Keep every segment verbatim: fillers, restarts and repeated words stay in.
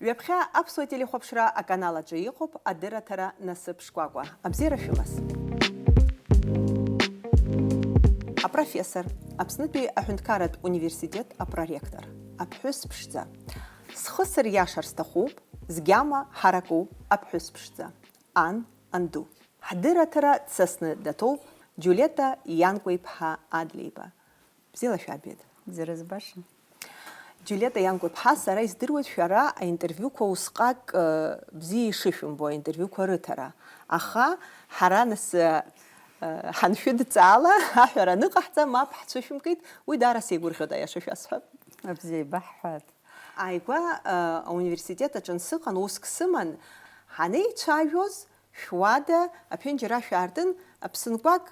Ҩаԥхьа аԥсуа телехәаԥшра аканал аҿы иҟоуп адырраҭара Насыԥ шкәакәа. Абзиара шәымаз. Апрофессор, Аԥснытәи аҳәынҭқарратә университет апроректор, аԥҳәыс ԥшӡа. Схы сыриашар сҭахуп, згьама ҳараку аԥҳәыс ԥшӡа. Ан, анду. Ҳдырраҭара дсасны даҭоуп Џьулета Ианкәа-иԥҳа Адлеиба. Бзиала шәаабеит. Бзиара збаша. Џьулета Ианкәа-иԥҳа, сара издыруеит, шәара аинтервиуқәа усҟак, э, бзиа ишышәымбо, аинтервиуқәа рыҭара. Аха ҳара нас, э, э, ҳаншәыдҵаала, аҳәара аныҟаҳҵа, мап ҳцәышәымкит, уи даара сеигәырӷьоит, аиаша шәасҳәап. Абзиа ибаҳҳәааит. Ааигәа, э, ауниверситет аҿы ансыҟан, уск сыман, ҳанеицәажәоз, шәуада аԥенџьыр ашә аартын, аԥсынкәак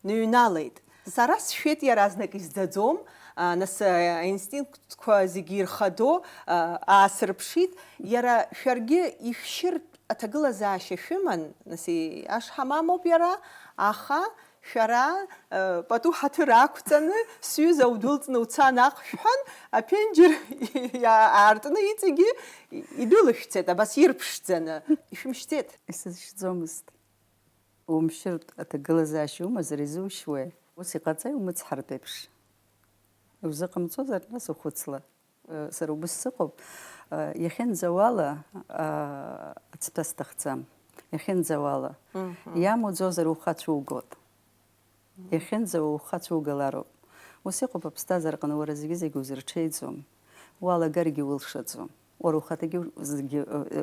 ныҩналеит. Сара сшәеит иаразнак, изӡаӡом, а, нас, а, аинстинктқәа зегьы ирхадоу, а, аасырԥшит. Иара шәаргьы ишәшьыртә аҭагылазаашьа шәыман, нас, и-, ашҳамам ауп иара, аха шәара, а, пату ҳаҭыр ақәҵаны, сҩыза удәылҵны уца наҟ шәҳәан, аԥенџьыр иа-, аартны иҵегьы идәылышәцеит, абас ирԥшӡаны. Ишәымшьӡеит? Исызшьӡомызт. Умшьыртә аҭагылазаашьа умазар изушьуеи? Ус иҟаҵа иумыцҳартә еиԥш. Иузыҟамҵозар, нас ухәыцла. Сара убас сыҟоуп. Иахьынӡауала, ацҭәа сҭахӡам. Иахьынӡауала. Мгм. Иамуӡозар ухацәугоит. Иахьынӡауа ухацәугалароуп. Ус иҟоуп аԥсҭазаараҟны, уара зегьы-зегьы узырҽеиӡом. Уалагаргьы улшаӡом. Уара ухаҭагьы зегьы,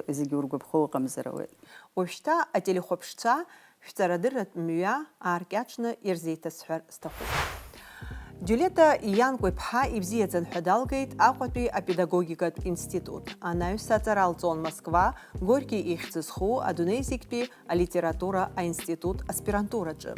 зегьы ургәаԥхо уҟамзар ауеит. Уажәшьҭа ателехәаԥшцәа шәҵарадырратә мҩа ааркьаҿны ирзеиҭасҳәар сҭахуп. Џьулета Ианкәа-иԥҳа ибзиаӡан ҳәа далгеит Аҟәатәи апедагогикатә институт, анаҩс аҵара лҵон Москва, Горки ихьӡ зху адунеи зегьтәи алитература аинститут аспирантураҿы.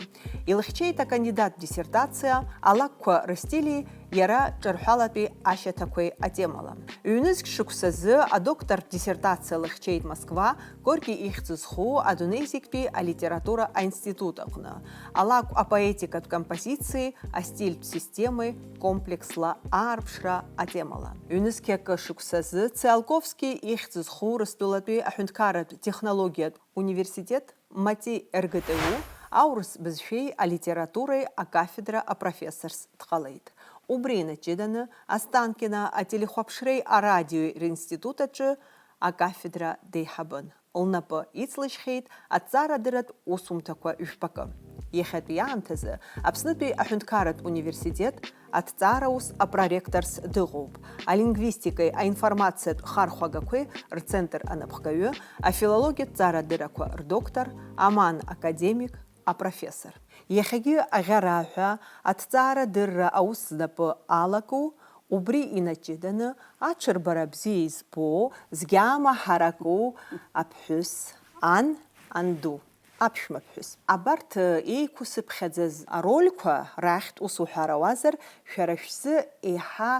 Илыхьчеит акандидат диссертациа алакәқәа рыстили иара ҿырҳәалатәи ашьаҭақәеи атемала. Ҩнызқь шықәсазы адоктортә диссертациа лыхьчеит Москва, Горки ихьӡ зху адунеи зегьтәи алитература аинститут аҟны, алакә апоетикатә композициеи астильтә системеи комплексла аарԥшра атемала. Ҩнызқь акы шықәсазы Циолковски ихьӡ зху Урыстәылатәи аҳәынҭқарратә технологиатә университет, МАТИ РГТУ, аурыс бызшәеи алитературеи акафедра апрофессорс дҟалеит. Убри инаҷыданы Останкино ателехәаԥшреи арадиои ринститут аҿы акафедра деиҳабын. Лнапы ицлыжьхьеит аҭҵаарадырратә усумҭақәа жәпакы. Иахьатәи аамҭазы Аԥснытәи аҳәынҭқарратә университет аҭҵаара ус апроректорс дыҟоуп, алингвистикеи аинформациатә хархәагақәеи рцентр анапхгаҩы, афилологиатә ҭҵаарадыррақәа рдоктор, аман академик, апрофессор. Иахьагьы аӷьараҳәа, аҭҵаарадырра аус знапы алаку, убри инаҷыданы аҽырбара бзиа избо, згьама ҳараку аԥҳәыс, ан, анду, аԥшәмаԥҳәыс. Абарҭ еиқәсыԥхьаӡаз арольқәа рахьтә ус уҳәар ауазар, шәара шәзы еиҳа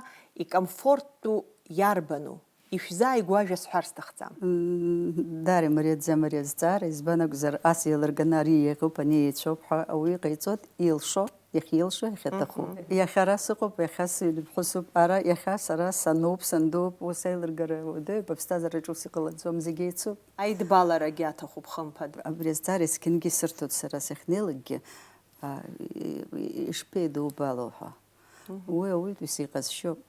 икомфорттәу иарбану? Ишәзааигәоу ажәа сҳәар сҭахӡам. М, даара имариаӡам ари азҵаара, избан акәзар, ас еилырганы ари еиӷьуп, ани еицәоуп ҳәа ауаҩы иҟаиҵоит, илшо, иахьилшо, иахьаҭаху. Мгм. Иахьа ара сыҟоуп, иахьа сыҩныԥҳәысуп, ара, иахьа сара сануп, сандуп, ус аилыргара уадаҩуп, аԥсҭазаараҿы ус иҟалаӡом, зегь еицуп. Аидбаларагьы аҭахуп, хымԥада. Абри азҵаара есқьынгьы исырҭоит сара сахьнеилакгьы, а, и-, и-, ишԥеидубало ҳәа. Мгм. Уи ауаҩытәыҩса иҟазшьоуп.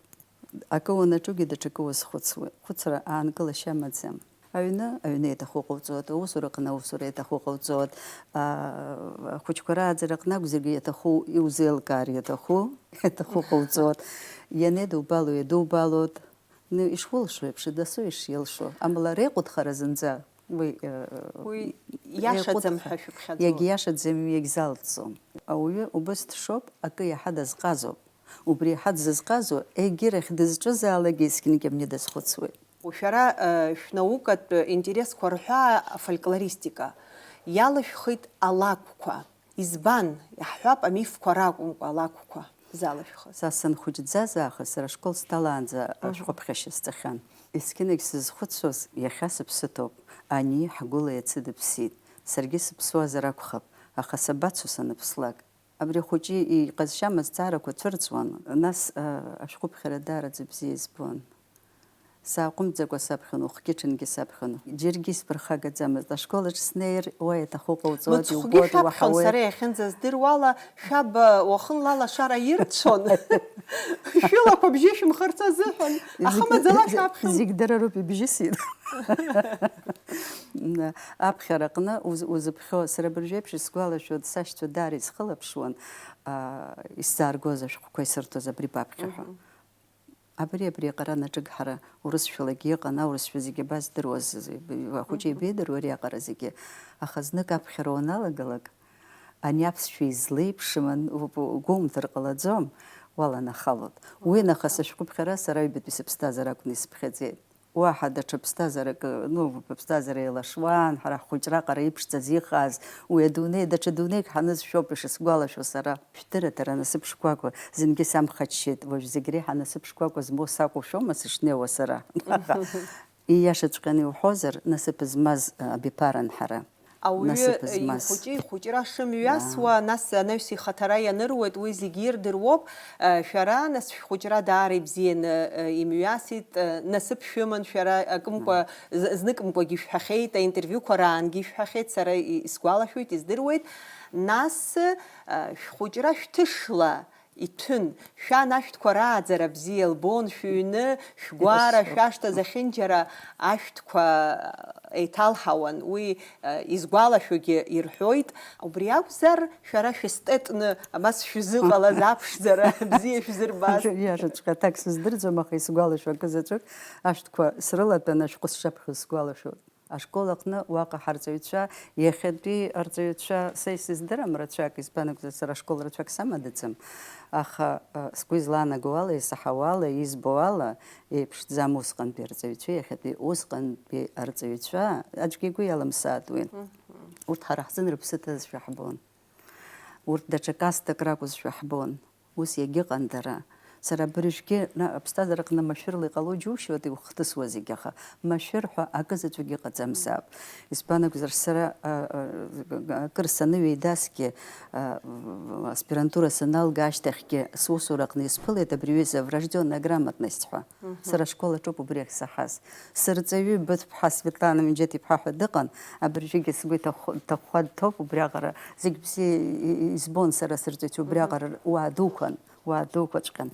Акы уанаҿугьы даҽакы уазхәыцуеит. Хәыцра аанкылашьа амаӡам. Аҩны, аҩны иаҭаху ҟауҵоит, аусураҟны аусура иаҭаху ҟауҵоит, аа, ахәыҷқәа рааӡараҟны акәзаргьы иаҭаху, иузеилкаар иаҭаху, иаҭаху ҟауҵоит. Ианеидубало, иадубалоит. Ну, ишулшо еиԥш, дасу ишилшо. Амала реиҟәыҭхара зынӡа уи, э, Уи иашаӡам еиҟәыҭха-, ҳәа шәыԥхьаӡоит. Иагьиашаӡам, иагьзалҵӡом. Ауаҩы убыс дшоуп, акы иаҳа дазҟазоуп. Убри иаҳа дзызҟазо, егьирахь дызҿызаалакгьы есқьынгьы абни дазхәыцуеит. Шәара, э, шәнаукатә интересқәа рҳәаа афольклористика иалышәхит алакәқәа. Избан, иаҳҳәап, амифқәа ракәымкәа алакәқәа залышәхыз? Са санхәыҷӡаз аахыс, сара ашкол сҭалаанӡа Мгм. ашәҟәыԥхьашьа сҵахьан. Есқьынагь сызхәыцуаз, иахьа сыԥсы ҭоуп, ани ҳгәыла иацы дыԥсит. Саргьы сыԥсуазар акәхап, аха сабацо саныԥслак? Абри ахәыҷы иҟазшьа амазҵаарақәа цәырҵуан, нас, а, ашәҟәыԥхьара даараӡа бзиа избон. Сааҟәымҵӡакәа саԥхьон, ухгьы-ҽынгьы саԥхьон. Џьаргьы исԥырхагаӡамызт. Ашкол аҿы снеир, уа иаҭаху ҟауҵоит, Мыцхәгьы иубоит, шәаԥхьон, иуаҳауеит. Сара иахьынӡаздыруала, шәаб, э, уахынла алашара ирцәон. Шәылақәа бжьы шәымхырц азыҳәан, аха Зегь- маӡала шәаԥхьон. Зегь дара роуп ибжьысит. Аԥхьараҟны уз- узыԥхьо, сара абыржәеиԥш исгәалашәоит, сашьцәа даара исхылаԥшуан, аа, исзааргоз ашәҟәқәа исырҭоз абри баԥхьа ҳәа. Абри, абри аҟара наҿыгҳара урысшәалагьы иҟан, аурысшәа зегьы абаздыруаз, ахәыҷы ибеидыруа ари аҟара зегьы. Аха знык аԥхьара уаналагалак, ани аԥсшәа излеиԥшым ан-, у-, у-, угәоумҭар ҟалаӡом, уаланахалоит. Уи нахыс ашәҟәыԥхьара сара аҩбатәи сыԥсҭазаара акәны исыԥхьаӡеит. Уаҳа даҽа ԥсҭазаарак, ну, ԥсҭазаара еилашуан, ҳара ҳхәыҷраҟара иԥшӡаз иҟаз, уи адунеи даҽа дунеик ҳанызшәоуп ишысгәалашәо сара. Шәдырраҭара насыԥ шкәакәа, зынгьы самхаччеит, уажә зегь реиҳа насыԥ шкәакәа змоу сакәушәома сышнеиуа сара? Ииашаҵәҟьаны иуҳәозар, насыԥ змаз, а, абиԥаран ҳара. Ауаҩы Насыԥ змаз. Ихәыҷы, ихәыҷра шымҩасуа, Иа. Нас анаҩс ихаҭара ианыруеит, уи зегьы ирдыруоуп. Э, шәара, нас, шәхәыҷра даара ибзианы, э, имҩасит, э, насыԥ шәыман, шәара акымкәа, з-, зныкымкәагьы ишәҳәахьеит, аинтервиуқәа раангьы ишәҳәахьеит, сара и-, исгәалашәоит, издыруеит. Нас, э, шәхәыҷра шәҭышла иҭәын, шәан ашәҭқәа рааӡара бзиа лбон, шәыҩны, шәгәара, Ишәҳәо. Шәашҭа зехьынџьара ашәҭқәа еиҭалҳауан, уи, э, изгәалашәогьы ирҳәоит. Убри акәзар, шәара шәыстетны, абас шәзыҟалаз аԥшӡара бзиа шәзырбаз. Иашаҵәҟьа аҭак сыздырӡом, аха исгәалашәо акы заҵәык, ашәҭқәа срылатәаны ашәҟәы сшаԥхьоз сгәалашәоит. Ашкол аҟны уаҟа ҳарҵаҩцәа иахьатәи арҵаҩцәа са исыздырам рацәак, избан акәзар, сара ашкол рацәак самадаӡам, аха, а, сгәы излаанаго ала, исаҳауа ала, избо ала, еиԥшӡам усҟантәи арҵаҩцәа, иахьатәи усҟантәи арҵаҩцәа, аӡәгьы игәы иалымсааит уи. Мгм. Урҭ ҳара ҳзын рыԥсы ҭазшәа ҳбон. Урҭ даҽа кастак ракәызшәа ҳбон. Ус иагьыҟан дара. Сара абыржәгьы, на, аԥсҭазаараҟны машәырла иҟало џьушьоит, иухҭысуа зегьы, аха машәыр ҳәа акы заҵәык иҟаӡамзаап. Избан акәзар, сара, а, а, акыр саныҩеидасгьы, а, аспирантура саналга ашьҭахьгьы сусураҟны исԥылеит абри аҩыза врождённая грамотность ҳәа. Мгм. Сара ашкол аҿоуп убри ахьсаҳаз. Сырҵаҩы Быҭәԥҳа Светлана Меџьеҭ-иԥҳа ҳәа дыҟан, абыржәгьы сгәы иҭахәхәа дҭоуп, убриаҟара зегь бзиа и-, и-, избон сара сырҵаҩцәа, убриаҟара уаа дуқәан, уаа дуқәаҵәҟьан.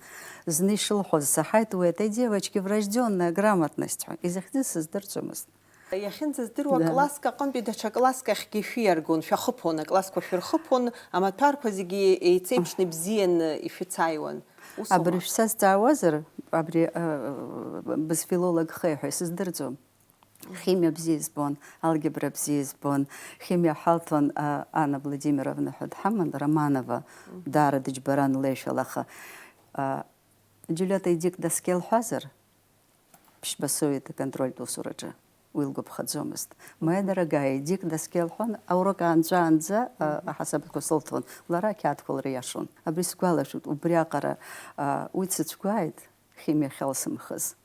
Зны ишылҳәоз саҳаит, уи, этой девочке врождённая грамотность ҳәа, изахьӡыз сыздырӡомызт. Иахьынӡаздыруа, да, класск аҟынтәи даҽа класск ахьгьы шәиаргон, шәахыԥон, аклассқәа шәырхыԥон, амаҭәарқәа зегьы еицеиԥшны ибзианы ишәыцааиуан. Усоума? Абыржә сазҵаауазар, абри, э, бызфилолог хеи ҳәа исыздырӡом. Химиа бзиа избон, алгебра бзиа избон. Химиа ҳалҭон, а, Анна Владимировна ҳәа дҳаман, Романова, даара дыџьбаран леишәала, аха, а, Џьулиета, иди к доске лҳәазар, ԥшьба соуеит аконтрольтә усураҿы, уи лгәаԥхаӡомызт. Моя дорогая, иди к доске лҳәон, аурок аанҵәаанӡа, а, аҳасабқәа сылҭон, лара ақьаадқәа лыриашон. Абри сгәалашәоит, убриаҟара, а, уи дсыцәгәааит, химиа ахьалсымхыз.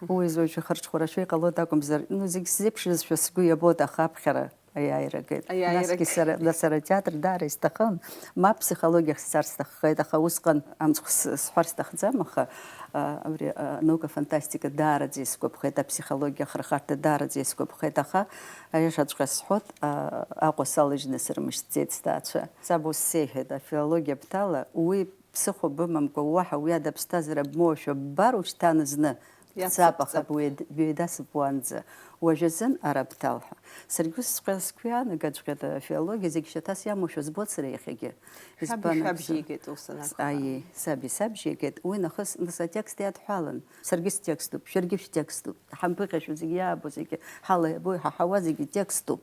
Уи изоуи шәахырҽхәарашәа иҟалоит акәымзар, ну, зегь сзеиԥшызшәа сгәы иабоит, аха аԥхьара аиааира агеит. Аиааира Насгьы агеит. Сара, да, сара атеатр даара исҭахын, мап психологиахь сцар сҭаххеит, аха усҟан амцхә с-, сҳәар сҭахӡам, аха, а, абри, а, анаука фантастика даараӡа исгәаԥхеит, апсихологиа ахырхарҭа даараӡа исгәаԥхеит, аха аиашаҵәҟьа сҳәоит, а, Аҟәа салыжьны сырмышьҭӡеит сҭаацәа. Саб ус сеиҳәеит, афилологиа бҭала, уи ԥсыхәа бымамкәа, уаҳа уи ада ԥсҭазаара бмоушәа ббар, ушьҭан зны. Бцап, аха Иацыбҵап. Бҩеид-, бҩеидасып уанӡа. Уажәазын ара бҭал ҳәа. Саргьы ус сҟьа-, сгәы иаанагаҵәҟьеит, афилологиа зегь шьаҭас иамоушәа збоит сара иахьагьы. Шәаб Избан акәзар? Ишәабжьеигеит ус анакәха. Аиеи, саб исабжьеигеит. Уи нахыс, нас атекст иадҳәалан. Саргьы стекступ, шәаргьы шәтекступ. Ҳамԥыхьашәо зегь иаабо зегьы, ҳалаиабои, ҳаҳауа зегьы текступ.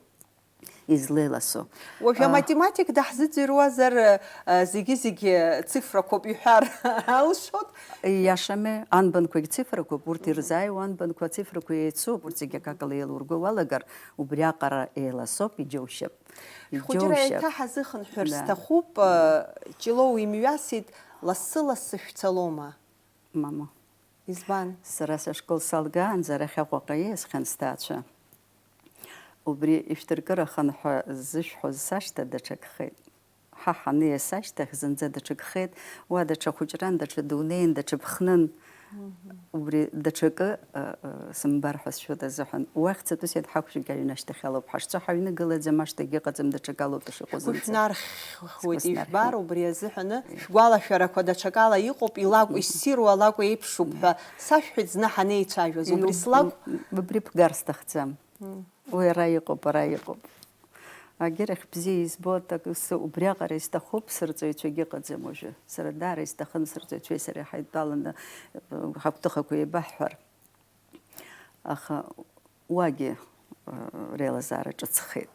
Излеиласо. Уажәы А. Аматематик даҳзыӡырҩуазар, а, зегьы-зегьы цифрақәоуп иҳәар алшоит. Ииашами, анбанқәагь цифрақәоуп, урҭ ирзааиуа анбанқәа ацифрақәа еицуп, урҭ зегьы акакала еилурго уалагар, убриаҟара еиласоуп, иџьоушьап. Шәхәыҷра Иџьоушьап. Еиҭаҳазыхынҳәыр Да. Сҭахуп, а, Ҷлоу имҩасит, лассы-лассы шәцалома? Мамоу. Избан? Сара сашкол салгаанӡа арахь Аҟәаҟа ииасхьан сҭаацәа. Убри ишәҭыркырахан ҳәа ззышәҳәоз сашҭа даҽакхеит. Ҳа ҳаниас ашьҭахь зынӡа даҽакхеит, уа даҽа хәыҷран, даҽа дунеин, даҽа ԥхнын. Убри даҽакы, а, а, сымбар ҳәа сшәоит азыҳәан. Уахь цатәыс ианҳақәшәогь аҩны ашьҭахьалоуп ҳашцо, ҳаҩны гылаӡам, ашҭагь ыҟаӡам, даҽакалоуп ишыҟоу зынӡа. Шәнархьуеит, ижәбар, убри азыҳәаны шәгәалашәарақәа даҽакала иҟоуп, илакә, иссиру алакә еиԥшуп ҳәа сашәҳәеит зны ҳанеицәажәоз. Убри слакә. Убри ԥгар сҭахӡам. Уи ара иҟоуп, ара иҟоуп. Агьырахь бзиа избо аҭак сы-, убриаҟара исҭахуп, сырҵаҩцәагьы ыҟаӡам уажәы. Сара даара исҭахын сырҵаҩцәеи сареи ҳаидтәаланы, э, ҳагәҭыхақәа еибаҳҳәар. Аха уагьы, э, реилазаара ҿыцхеит.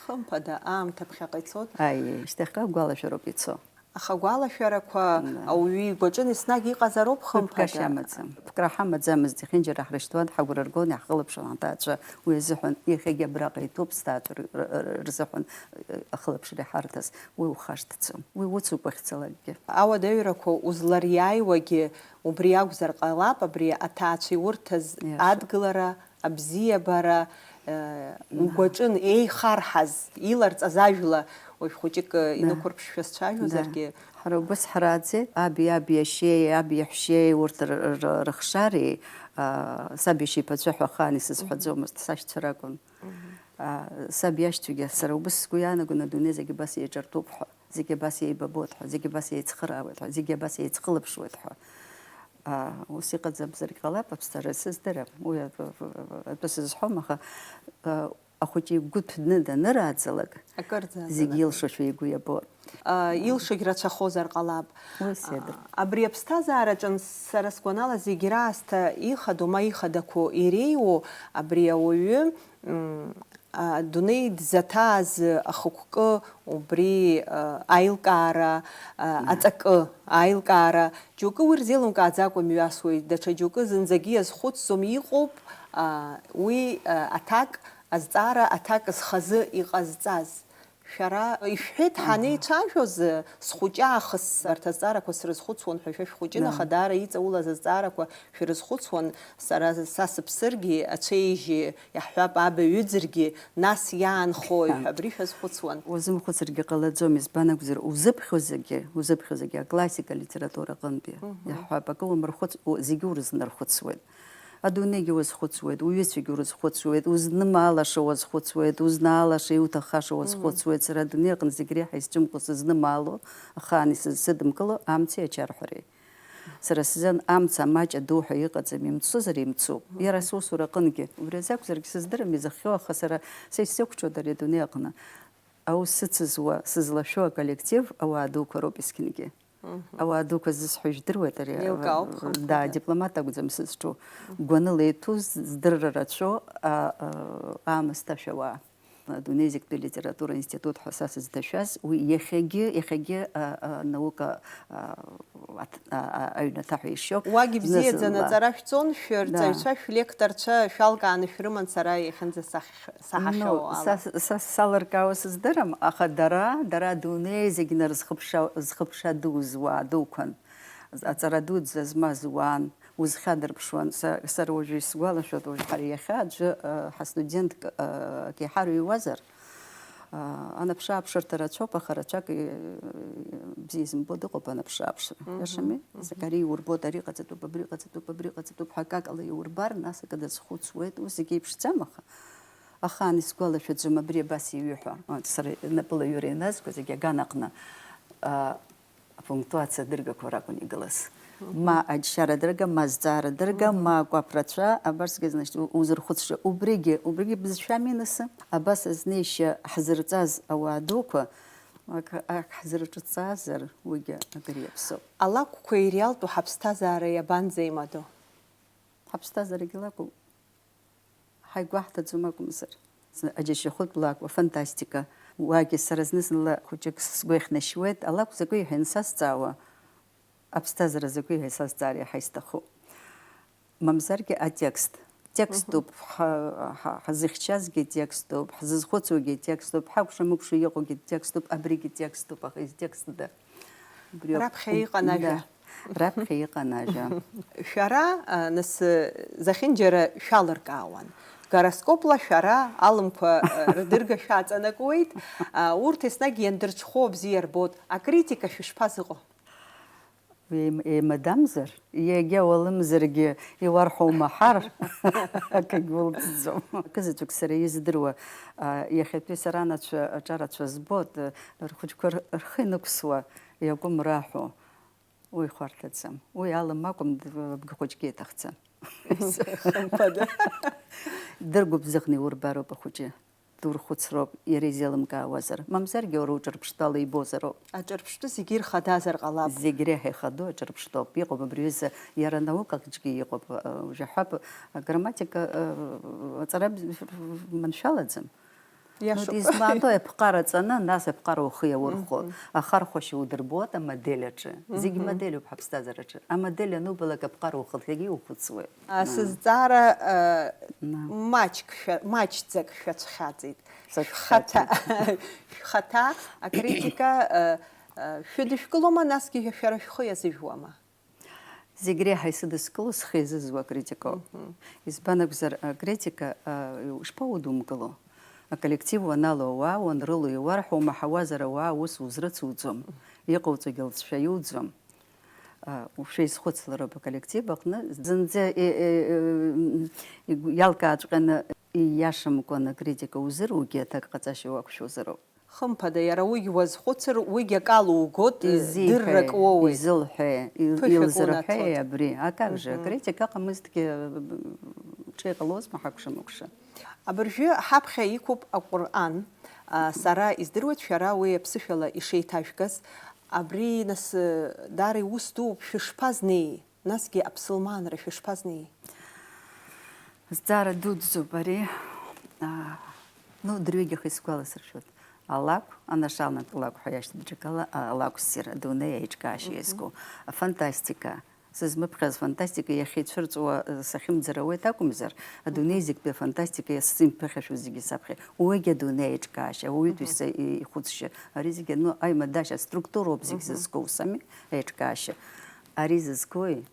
Хымԥада, аамҭа ԥхьаҟа ицоит. Аиеи, шьҭахьҟа агәалашәароуп ицо. Аха агәалашәарақәа ауаҩы игәаҿын еснагь иҟазароуп, хымԥада. Ԥкашьа амаӡам. Ԥкраҳәа амаӡамызт, зехьынџьара ҳрышьҭуан, ҳагәра ргон, иаҳхылаԥшуан аҭаацәа. Уи азыҳәан иахьагьы абраҟа иҭәуп сҭаацәа р-, р-, р-, рзыҳәан, э, ахылаԥшра иҳарҭаз. Уи ухашҭӡом. Уи уцуп уахьцалакгьы. Ауадаҩрақәа узлариааиуагьы убри акәзар ҟалап, абри аҭаацәа иурҭаз адгылара, абзиабара, э, угәаҿын еихарҳаз, иларҵаз ажәла, уажә хәыҷык, э, инықәырԥшшәа сцәажәозаргьы. Ҳара убас ҳрааӡеит, аби, аби иашьеи, аби иаҳәшьеи, урҭ р-, р-, рыхшареи, а, саб иашьеиԥацәа ҳәа ахаан исызҳәаӡомызт, сашьцәа ракәын. А, саб иашьцәагьы, сара убас сгәы иаанагон, адунеи зегь абас еиҿартәуп ҳәа, зегь абас еибабоит ҳәа, зегь абас еицхыраауеит ҳәа, зегь абас еицхылаԥшуеит ҳәа. А, ус иҟаӡамзаргь ҟалап, аԥсҭазаара сыздырам. Уи атәы, атәы сызҳәом, аха, а, ахәыҷы игәы ҭәны данырааӡалак, акырӡа зегь аӡалак илшошәа игәы иабон. А, илшогь рацәахозар ҟалап. Уи сеидыр. А, абри аԥсҭазаараҿын сара сгәанала зегь раасҭа ихадоу, ма ихадақәоу иреиуоу абри ауаҩы, м, адунеи дзаҭааз ахықәкы, убри, а, аилкаара, а, аҵакы, аилкаара, џьоукы уи рзеилымкааӡакәа мҩасуеит, даҽа џьоукы зынӡагьы иазхәыцӡом, иҟоуп, а, уи, а, аҭак, азҵаара аҭак зхазы иҟазҵаз. Шәара ишәҳәеит, ҳанеицәажәоз, схәыҷы аахыс арҭ азҵаарақәа срызхәыцуан ҳәа шәа шәхәыҷын, аха даара иҵаулаз азҵаарақәа шәрызхәыцуан, сара, са сыԥсыргьы, ацәеижьы иаҳҳәап, абаҩыӡыргьы, нас иаанхои ҳәа абри шәазхәыцуан. Уазымхәыцыргьы ҟалаӡом, избан акәзар, узыԥхьо зегьы, узыԥхьо зегьы аклассика алитература аҟынтәи. Иаҳҳәап, акы уамырхәыц-, у-, зегьы урызнархәыцуеит. Адунеигьы уазхәыцуеит, уҩызцәагьы урызхәыцуеит, узнымаалаша уазхәыцуеит, узнаалаша иуҭаххаша уазхәыцуеит. Сара адунеи аҟны зегь реиҳа исҿымҟәо сызнымаало, ахаан исызсыдымкыло амци ачарҳәареи. Сара сзын амца амаҷ адоуҳәа иҟаӡам, имцозар имцуп. Иара сусура аҟынгьы. Убри азы акәзаргь сыздырам изыхҟьо, аха сара, са исзықәҿиоит ари адунеи аҟны. Аус сыцызуа, сызлашәо аколлектив ауаа дуқәа роуп есқьынгьы. Ауаа дуқәа зысҳәо ижәдыруеит ари. Еилкаауп, хымԥада. Да, дипломат акәӡам сызҿу. Гәаныла иҭәу, здырра рацәоу, а, а, аамысҭашәа ауаа. Адунеи зегьтәи алитература институт ҳәа са сызҭашәаз, уи иахьагьы, иахьагьы, а, а, наука, а, аҭ-, а, а, аҩнаҭа ҳәа ишиоуп. Уагь ибзиаӡаны зны-зынла аҵара шәҵон, шәырҵаҩцәа, шәлекторцәа шәалкааны шәрыман, сара иахьынӡасахь-, саҳахьоу ала. Ну, са, са салыркаауа сыздырам, аха дара, дара адунеи зегь нарызхыԥша-, зхыԥша ду зуаа дуқәан. Аҵара дуӡӡа змаз уаан, узхьадырԥшуан. Са, сара уажәы исгәалашәоит, уажә ҳара иахьа аӡәы, э, ҳастудентк, э, ак иҳарыҩуазар, э, анаԥшы-ааԥшырҭа рацәоуп, аха рацәак, э, бзиа изымбо дыҟоуп анаԥшы-ааԥшра. Мгм, иашами? Мгм. Зак ари иурбоит, ари ҟаҵатәуп, абри ҟаҵатәуп, абри ҟаҵатәуп ҳәа акакала иурбар, нас акы дазхәыцуеит, ус зегьы еиԥшӡам, аха ахаан исгәалашәаӡом абри абас иҩы ҳәа. Сара напылаҩыра ианазго зегь аганаҟны, а, апунктуациа адыргақәа ракәын игылаз. Мгм. Ма аџьшьара дырга, ма зҵаара дырга, мгм, ма акәаԥрацәа, абарсгьы, значит, у-, узырхәыцша. Убригьы, убригьы бызшәами нас, абас азнеишьа ҳзырҵаз ауаа дуқәа, ак, ак ҳзырҿыҵаазар, уигьы акыр иаԥсоуп. Алакәқәа иреалтәу ҳаԥсҭазаара иабанӡеимадоу? Ҳаԥсҭазаарагьы лакәуп. Ҳаигәаҳҭаӡом акәымзар. Зны аџьашьахәтә лакәу, афантастика. Уагьы сара зны-зынла хәыҷык сгәы иахьнашьуеит, алакә закәи ҳәа иансазҵаауа, аԥсҭазаара закәи ҳәа исазҵаар иаҳа исҭахуп. Мамзаргьы атекст. Текступ, мгм, ҳа-, ҳа-, ҳазыхьчазгьы текступ, ҳзызхәыцуагьы текступ, ҳакәша-мыкәша иҟоугьы текступ, абригьы текступ, аха изтекстда? Убриоуп. Раԥхьа иҟан ажәа. Да. Раԥхьа иҟан ажәа. Шәара, а, нас, а, зехьынџьара шәалыркаауан. Гороскопла шәара алымқәа, а, рдырга шәаҵанакуеит. А, урҭ еснагь иандырҽхәо бзиа рбоит. Акритика шәышԥазыҟоу? Еим-, еимадамзар, егьа уалымзаргьы, иуарҳәо умаҳар, акгьы улҵӡом. Акызаҵәык сара издыруа, а, иахьатәи сара анацәа аҿарацәа збоит, рхәыҷқәа р-, рхы инықәсуа, иакәым раҳәо. Уи хәарҭаӡам. Уи алым акәым, д-, абгахәыҷгьы иаҭахӡам. Хымԥада. Дыргәыбзыӷны иурбароуп ахәыҷы. Дурхәыцроуп, иара изеилымкаауазар. Мамзаргьы уара уҿырԥштәала ибозароуп. Аҿырԥштәы зегьы ирхадазар ҟалап. Зегь реиҳа ихадоу аҿырԥштәоуп. Иҟоуп абри аҩыза, иара наукаҿгьы иҟоуп, э, ужәаҳәап, аграмматика, э, аҵара бз-, маншәалаӡам. Иашоуп. Ну, измааноу аԥҟара ҵаны, нас аԥҟара ухы иаурхәо. Мгм. Ахархәашьа удырбоит амодель аҿы. Зегь Мгм. модельуп ҳаԥсҭазаараҿы. Амодель анубалак аԥҟара ухаҭагьы ухәыцуеит. А, Мм. сызҵаара, а, Мм. маҷк шәа-, маҷӡак шәацәхьаҵит. Сацәхьаҵит. Шәхаҭа, шәхаҭа акритика, а, а, шәыдышәкылома, насгьы шәара шәхы иазыжәуама? Зегь реиҳа исыдыскыло схы иазызуа акритикоуп. Мгм. Избан акәзар, акритика, а, ишԥаудумкыло? Аколлектив уанало ауаа уанрыло иуарҳәо, умаҳауазар ауаа ус узрыцуӡом, иҟауҵогьы лҵшәа иуӡом. А, ушәеизхәыцлароуп аколлектив аҟны. Зынӡа, э, э, э, игәы иалкааҵәҟьаны ииашамкәан акритика узыругьы, аҭак ҟаҵашьа уақәшәозароуп. Хымԥада, иара уигь уазхәыцыр, уигь акала угот, э, Изиҳәеи, дыррак уоуеит. Изылҳәеи, ил-, Ԥышәак илзырҳәеи унаҭоит. Абри? А как же, Мгм. акритика ыҟамызҭгьы, ҿа иҟалозма ҳакәша-мыкәша? Абыржәы ҳаԥхьа иқәуп Аҟәырҟан, а, сара издыруеит шәара уи аԥсышәала ишеиҭажәгаз. Абри, нас, э, даара иус дууп, шәышԥазнеи? Насгьы аԥсылманра шәышԥазнеи? Зҵаара дуӡӡоуп ари. Аа, ну, дырҩегьых исгәаласыршәоит. Алакә, анаша алнатә лакә ҳәа иашьҭоуп даҽакала, а, алакә ссир, адунеи аиҿкаашьа Мгм. иазку. Афантастика. Сызмыԥхьаз фантастика иахьицәырҵуа, э, сахьымӡар ауеит акәымзар, адунеи Мгм. зегьтәи афантастика сзымԥыхьашәо зегьы саԥхьа. Уигь адунеи аиҿкаашьа, ауаҩытәыҩса Мгм. и-, ихәыцшьа. Ари зегьы, ну, аимадашьа, аструктуроуп зегь Мгм. зызку, усами, аиҿкаашьа. Ари зызкуи?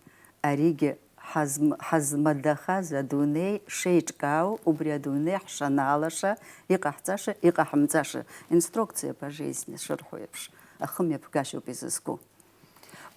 Аригьы ҳазм-, ҳазмадахаз адунеи шеиҿкаау, убри адунеи ҳшанаалаша, иҟаҳҵаша, иҟаҳамҵаша, инструкция по жизни шырҳәо еиԥш, ахымҩаԥгашьоуп изызку.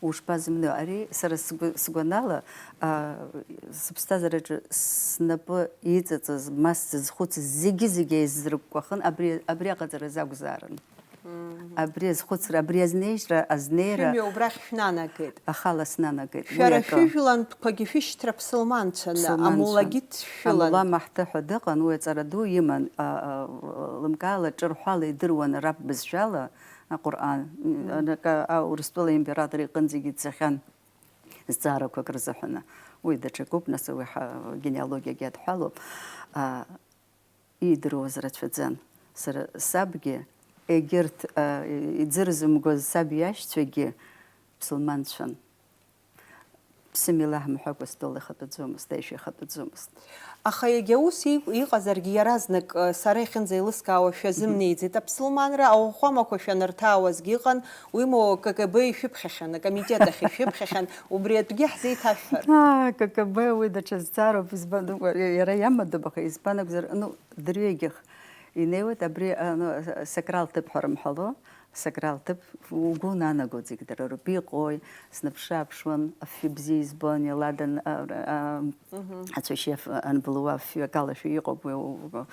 Ушԥазымнеи? Ари сара сгәы-, сгәанала, а, сыԥсҭазаараҿы снапы иҵаҵыз, ма сзызхәыцыз зегьы-зегьы еизрыкәкәахын абри, абри аҟаҵаразы акәзаарын. Мгм. Абри азхәыцра, абри азнеижьра, азнеира Шәымҩа убрахь шәнанагеит. Ахала снанагеит. Уи Шәара акы. шәыжәлантәқәагьы шәышьҭра ԥсылманцәаны, Ԥсылманцәан. Амулагит шәылан. Амула Маҳҭы ҳәа дыҟан, уи аҵара ду иман, а, а, лымкаала ҿырҳәала идыруан араб бызшәала Аҟәырҟан. Мгм. Анака, а, Урыстәыла император иҟынӡагьы дцахьан зҵаарақәак рзыҳәаны. Уи даҽакуп, нас уи ҳа-, генеалогиагьы адҳәалоуп. А, Иидыруаз рацәаӡан. Сара сабгьы, егьырҭ, а, иӡырзымгоз саб иашьцәагьы ԥсылманцәан. Бсымилаҳ мҳәакәа стол ихатәаӡомызт, аишәа ихатәаӡомызт. Аха иагьа ус иҟ-, иҟазаргьы иаразнак, а, сара иахьынӡеилыскаауа шәазымнеиӡеит аԥсылманра, ауахәамақәа шәанырҭаауазгьы ыҟан, уимоу, К Г Б ишәыԥхьахьан, акомитет ахь ишәыԥхьахьан, убри атәгьы ҳзеиҭашәҳәар. Аа, К Г Б уи даҽа зҵаароуп, избан, иара иамадоуп, аха избан акәзар, ну, Дырҩегьых инеиуеит абри, а, ну, сакрал ҭыԥ ҳәа рымҳәало, сакрал ҭыԥ угәы унаанагоит зегь дара ртәы иҟои, снаԥшы-ааԥшуан, афҩы бзиа избон, иаладан, а, а, Мгм. ацәашьы аф-, анбылуа афҩы акалашәа иҟоуп, уи, у-, у-,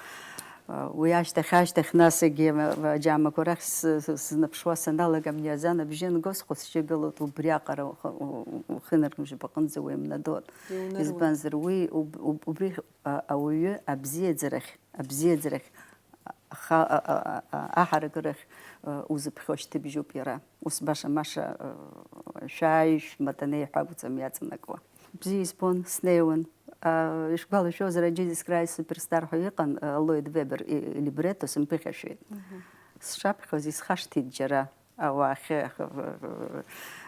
а, уи ашьҭахь, ашьҭахь насгьы, а, аџьаамақәа рахь с-, с-, снаԥшуа саналага, амни азан абжьы анго, схәыцшьы гылоит, убриаҟара ухы, у-, у-, ухы инаркны жәпаҟынӡа уеимнадоит. Иунарыуеит. Избанзар, уи уб-, уб-, убри а, ауаҩы абзиаӡарахь, абзиаӡарахь, аха-, а, а, а, а, аҳаракырахь, а, узыԥхьо шьҭыбжьуп иара. Ус баша-маша, а, шәааи, шәматанеи ҳәа акәӡам иаҵанакуа. Бзиа избон, снеиуан. А, ишәгәалашәозар, Аџьынџь Край суперстар ҳәа иҟан, а, Ллойд Вебер и-, илибретто сымԥыхьашәеит. Мгм. Сшаԥхьоз исхашҭит џьара. Ауаа ахьы-,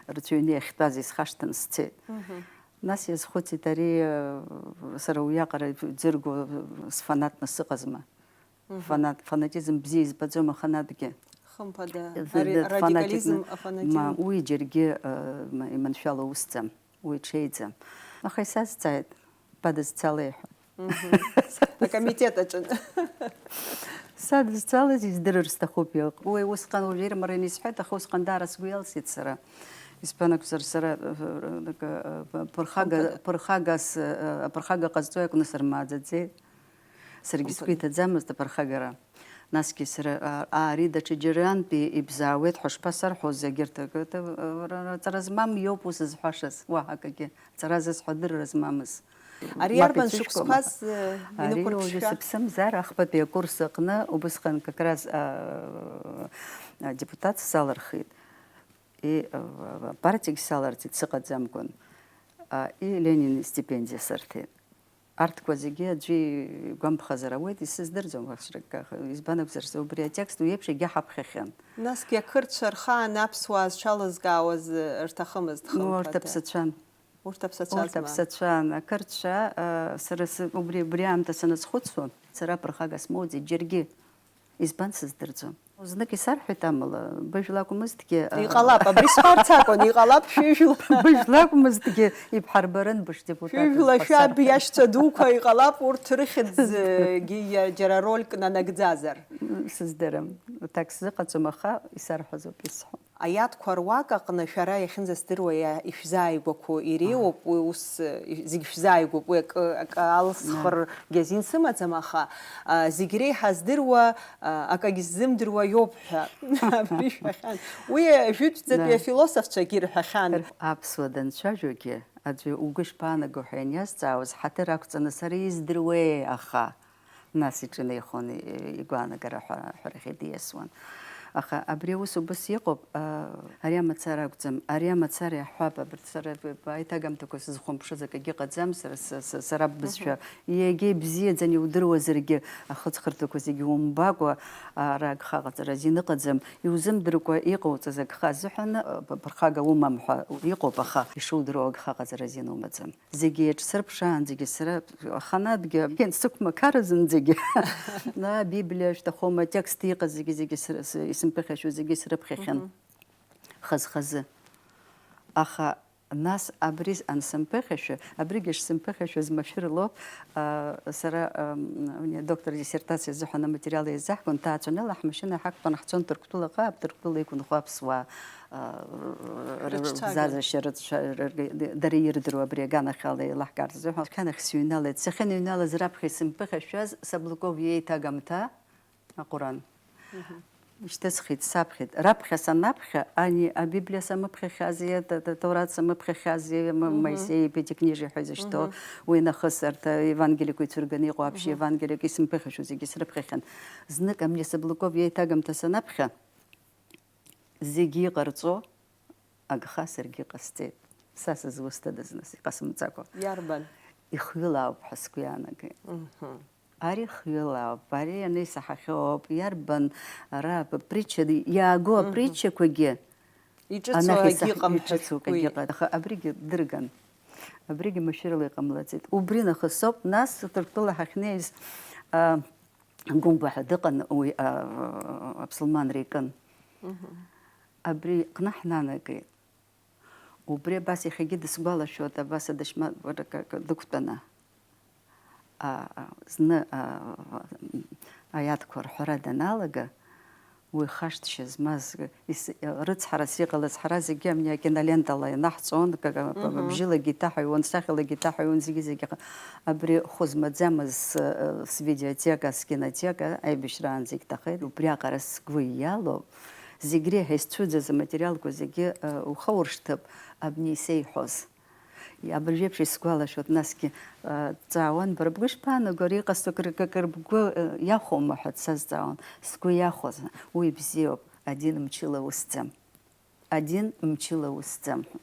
рцәыҩны иахьтәаз исхашҭын сцеит. Мгм. Нас иазхәыцит, ари, э, сара уиаҟара ӡырго сфанатны сыҟазма. Мгм. Фанат-, фанатизм бзиа избаӡом аханатәгьы. Хымԥада, Д-, ари д-, радикализм, фанатизм, афанатизм. Ма, уи џьаргьы, э, ма, иманшәало усӡам, уи ҽеиӡам. Аха исазҵааит, ба дызцалеи ҳәа. Мгм. Акомитет аҿы. Садызцалаз издырыр сҭахуп иҟ-, уи усҟан уажәы ирмараны исҳәеит, аха усҟан даара сгәы иалсит сара. Избан акәзар, сара, э, э, э, ԥырхага, Хымԥада. Ԥырхагас, э, аԥырхага ҟазҵо акәны сырмааӡаӡеит. Саргьы сгәы Хымԥада. Иҭаӡамызт аԥырхагара. Насгьы сара, а, ари даҽа џьарантәи ибзаауеит ҳәа шԥасарҳәоз, егьырҭ акы-, т-, р-, р-, ҵара змам иоуп ус зҳәашаз, уаҳа акгьы. Ҵара зысҳәо адырра змамыз. Ари мап иарбан ицәышькуама? Шықәсқәаз, э, ари инықәырԥшшәа? Уажәы сыԥсымзар, ахԥатәи акурс аҟны убысҟан как раз, а, а, депутат салырхит. И, а, партиагь саларҵеит сыҟаӡамкәан. А, и Ленин истипендиа сырҭеит. Арҭқәа зегьы аӡәы игәамԥхазар ауеит, исыздырӡом, аха избан акәзар, убри атекст уи еиԥш егьаҳаԥхьахьан. Насгьы ақырҭцәа рхаан аԥсуаа зҽалызкаауаз, э, рҭахымызт, ну, хымԥада. Урҭ аԥсацәан. Урҭ аԥсацәазма? Урҭ аԥсацәан. Ақырҭцәа, а, сара сы-, убри, убри аамҭа саназхәыцуа, сара аԥырхага смоуӡеит џьаргьы. Избан сыздырӡом. Знык исарҳәеит амала, быжәла акәмызҭгьы, а, Иҟалап, абри сҳәарц акәын, иҟалап шәыжәла. Быжәла акәмызҭгьы, ибҳарбарын бышдепутатыз Шәыжәла, шәаб ҳәа сарҳәеит. Иашьцәа дуқәа иҟалап, урҭ рыхьӡгьы иа-, џьара рольк нанагӡазар. Сыздырам. Уҭак сзыҟаҵом, аха исарҳәазоуп исҳәо. Аиадқәа руак аҟны шәара иахьынӡаздыруа иа-, ишәзааигәақәо иреиуоуп, уи ус, э, зегь шәзааигәоуп, уи акы, акы алсхыргьы азин сымаӡам, аха, а, зегь реиҳа здыруа, а, акагь ззымдыруа иоуп ҳәа абри шәҳәахьан. Уи жәытәӡатәи Да. Афилософцәагьы ирҳәахьан. Аԥсуа данцәажәогьы, аӡәы угәы ишԥаанаго ҳәа ианиазҵаауаз, ҳаҭыр ақәҵаны сара издыруеи, аха? Нас иҿынеихон и-, игәаанагара аҳәа-, аҳәарахьы диасуан. Аха абри аус убас иҟоуп, а, ари амацара акәӡам, ари амацара иаҳҳәап, абарҭ сара б-, б-, аиҭагамҭақәа сызхәамԥшыз акагьы ыҟаӡам, сара с-, с-, сара бызшәа. Мгм. Иагьа ибзиаӡаны иудыруазаргьы, ахыҵхырҭақәа зегьы умбакәа, ара агха ҟаҵара азин ыҟаӡам, иузымдыркәа иҟауҵаз агха азыҳәан, а, б-, ԥырхага умам ҳәа иҟоуп, аха ишудыруа агха ҟаҵара азин умаӡам. Зегьы еиҿсырԥшаанӡагьы сара аханатәгьы сықәмақаразынӡагьы, на, Библиа шәҭахума, атекст иҟаз зегьы, зегьы сры-, с-, исымԥыхьашәо зегьы срыԥхьахьан. Мгм. Хаз-хазы. Аха нас абри ансымԥыхьашәа, абригьы шсымԥыхьашәаз машәырлоуп, а, сара, ам, доктор диссертациа азыҳәан аматериал еизаҳгон, ҭаацәанала ҳмашьына ҳақәтәан ҳцон Ҭырқәтәылаҟа, Ҭырқәтәыла иқәынхо аԥсуаа Рыҿцәажәара. Рыбзазашьа рыцәшәа-, рырга-, дара ирдыруа абри аганахьала еилаҳкаарц азыҳәан, дәқьанахь сыҩналеит. Сахьыныҩналаз раԥхьа исымԥыхьашәаз саблоков иеиҭагамҭа Аҟәыран. Мгм. Ишьҭысхит, саԥхьеит. Раԥхьа санаԥхьа, ани Абиблиа самыԥхьахьази, ат-, ат-, Ҭаураҭ самыԥхьахьази, м-, Мгм. Моисеи Пятикнижие ҳәа изышьҭоу, Мгм. Уи нахыс арҭ Евангелиақәа ицәырганы иҟоу аԥшьа Мгм. Евангелиақәа исымԥыхьашәо зегьы срыԥхьахьан. Знык абни саблоков иеиҭагамҭа санаԥхьа, зегьы иҟарҵо агха саргьы ҟасҵеит. Са сызусҭадаз нас, иҟасымҵакәа? Иарбан? Ихҩылаауп ҳәа сгәы иаанагеит. Мгм. Ари хҩылаауп, ари ианеисаҳахьоу ауп, иарбан ара п-, притча ди-, иааго Мгм. апритчақәагьы Иҿыцу анахь акгьы исаҳ-, ыҟам ҳәа иҿыцу шәгәы акгьы иа- ыҟам. Аха абригьы дырган. Абригьы машәырла иҟамлаӡеит. Убри нахыс ауп, нас Ҭырқәтәыла ҳахьнеиз, а, Гәымба ҳәа дыҟан, уи, а, аԥсылманра икын. Мгм. Абри аҟны ҳнанагеит. Убри абас иахьагьы дысгәалашәоит, абас адашьма-, дықәтәаны. А, а, зны, а, аиадқәа рҳәара даналага, уи хашҭшьа змаз, ис-, рыцҳарас иҟалаз, ҳара зегьы амни акинолентала ианаҳҵон, ка-, ка-, Мгм. бжьылагьы иҭаҳаҩуан, сахьалагьы иҭаҳаҩуан, зегьы-зегьы. Абри хәы змаӡамыз с-, с-, видеотека, скинотека, аибашьраан зегь ҭахеит. Убриаҟара сгәы иалоуп. Зегь реиҳа исцәыӡыз аматериалқәа зегьы, э, ухауршҭып, абни исеиҳәоз. Абыржәеиԥш исгәалашәоит, насгьы, э, дҵаауан, бара бгәы ишԥаанаго, ари иҟасҵо кыр-, кыр-, кыр бгәы, э, иахәома ҳәа дсазҵаауан. Сгәы иахәоз, уи бзиоуп, адин мчыла усӡам. Адин мчыла усӡам ҳәа.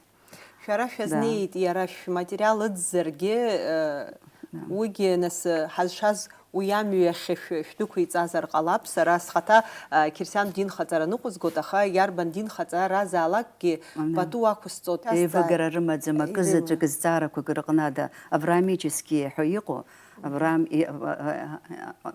Шәара Да. шәазнеит, иара шәматериал ыӡзаргьы, э, Да. уигьы нас, э, ҳазшаз уи амҩахь шә-, шәдәықәиҵазар ҟалап. Сара схаҭа, э, Қьырсиантә динхаҵара ныҟәызгоит, аха иарбан динхаҵаразаалакгьы Да. пату ақәысҵоит. Еивыгара рымаӡам, акы Ирыма. заҵәык зҵаарақәак рыҟны ада, авраамические ҳәа иҟоу, Авраам и-, а, а, а, а,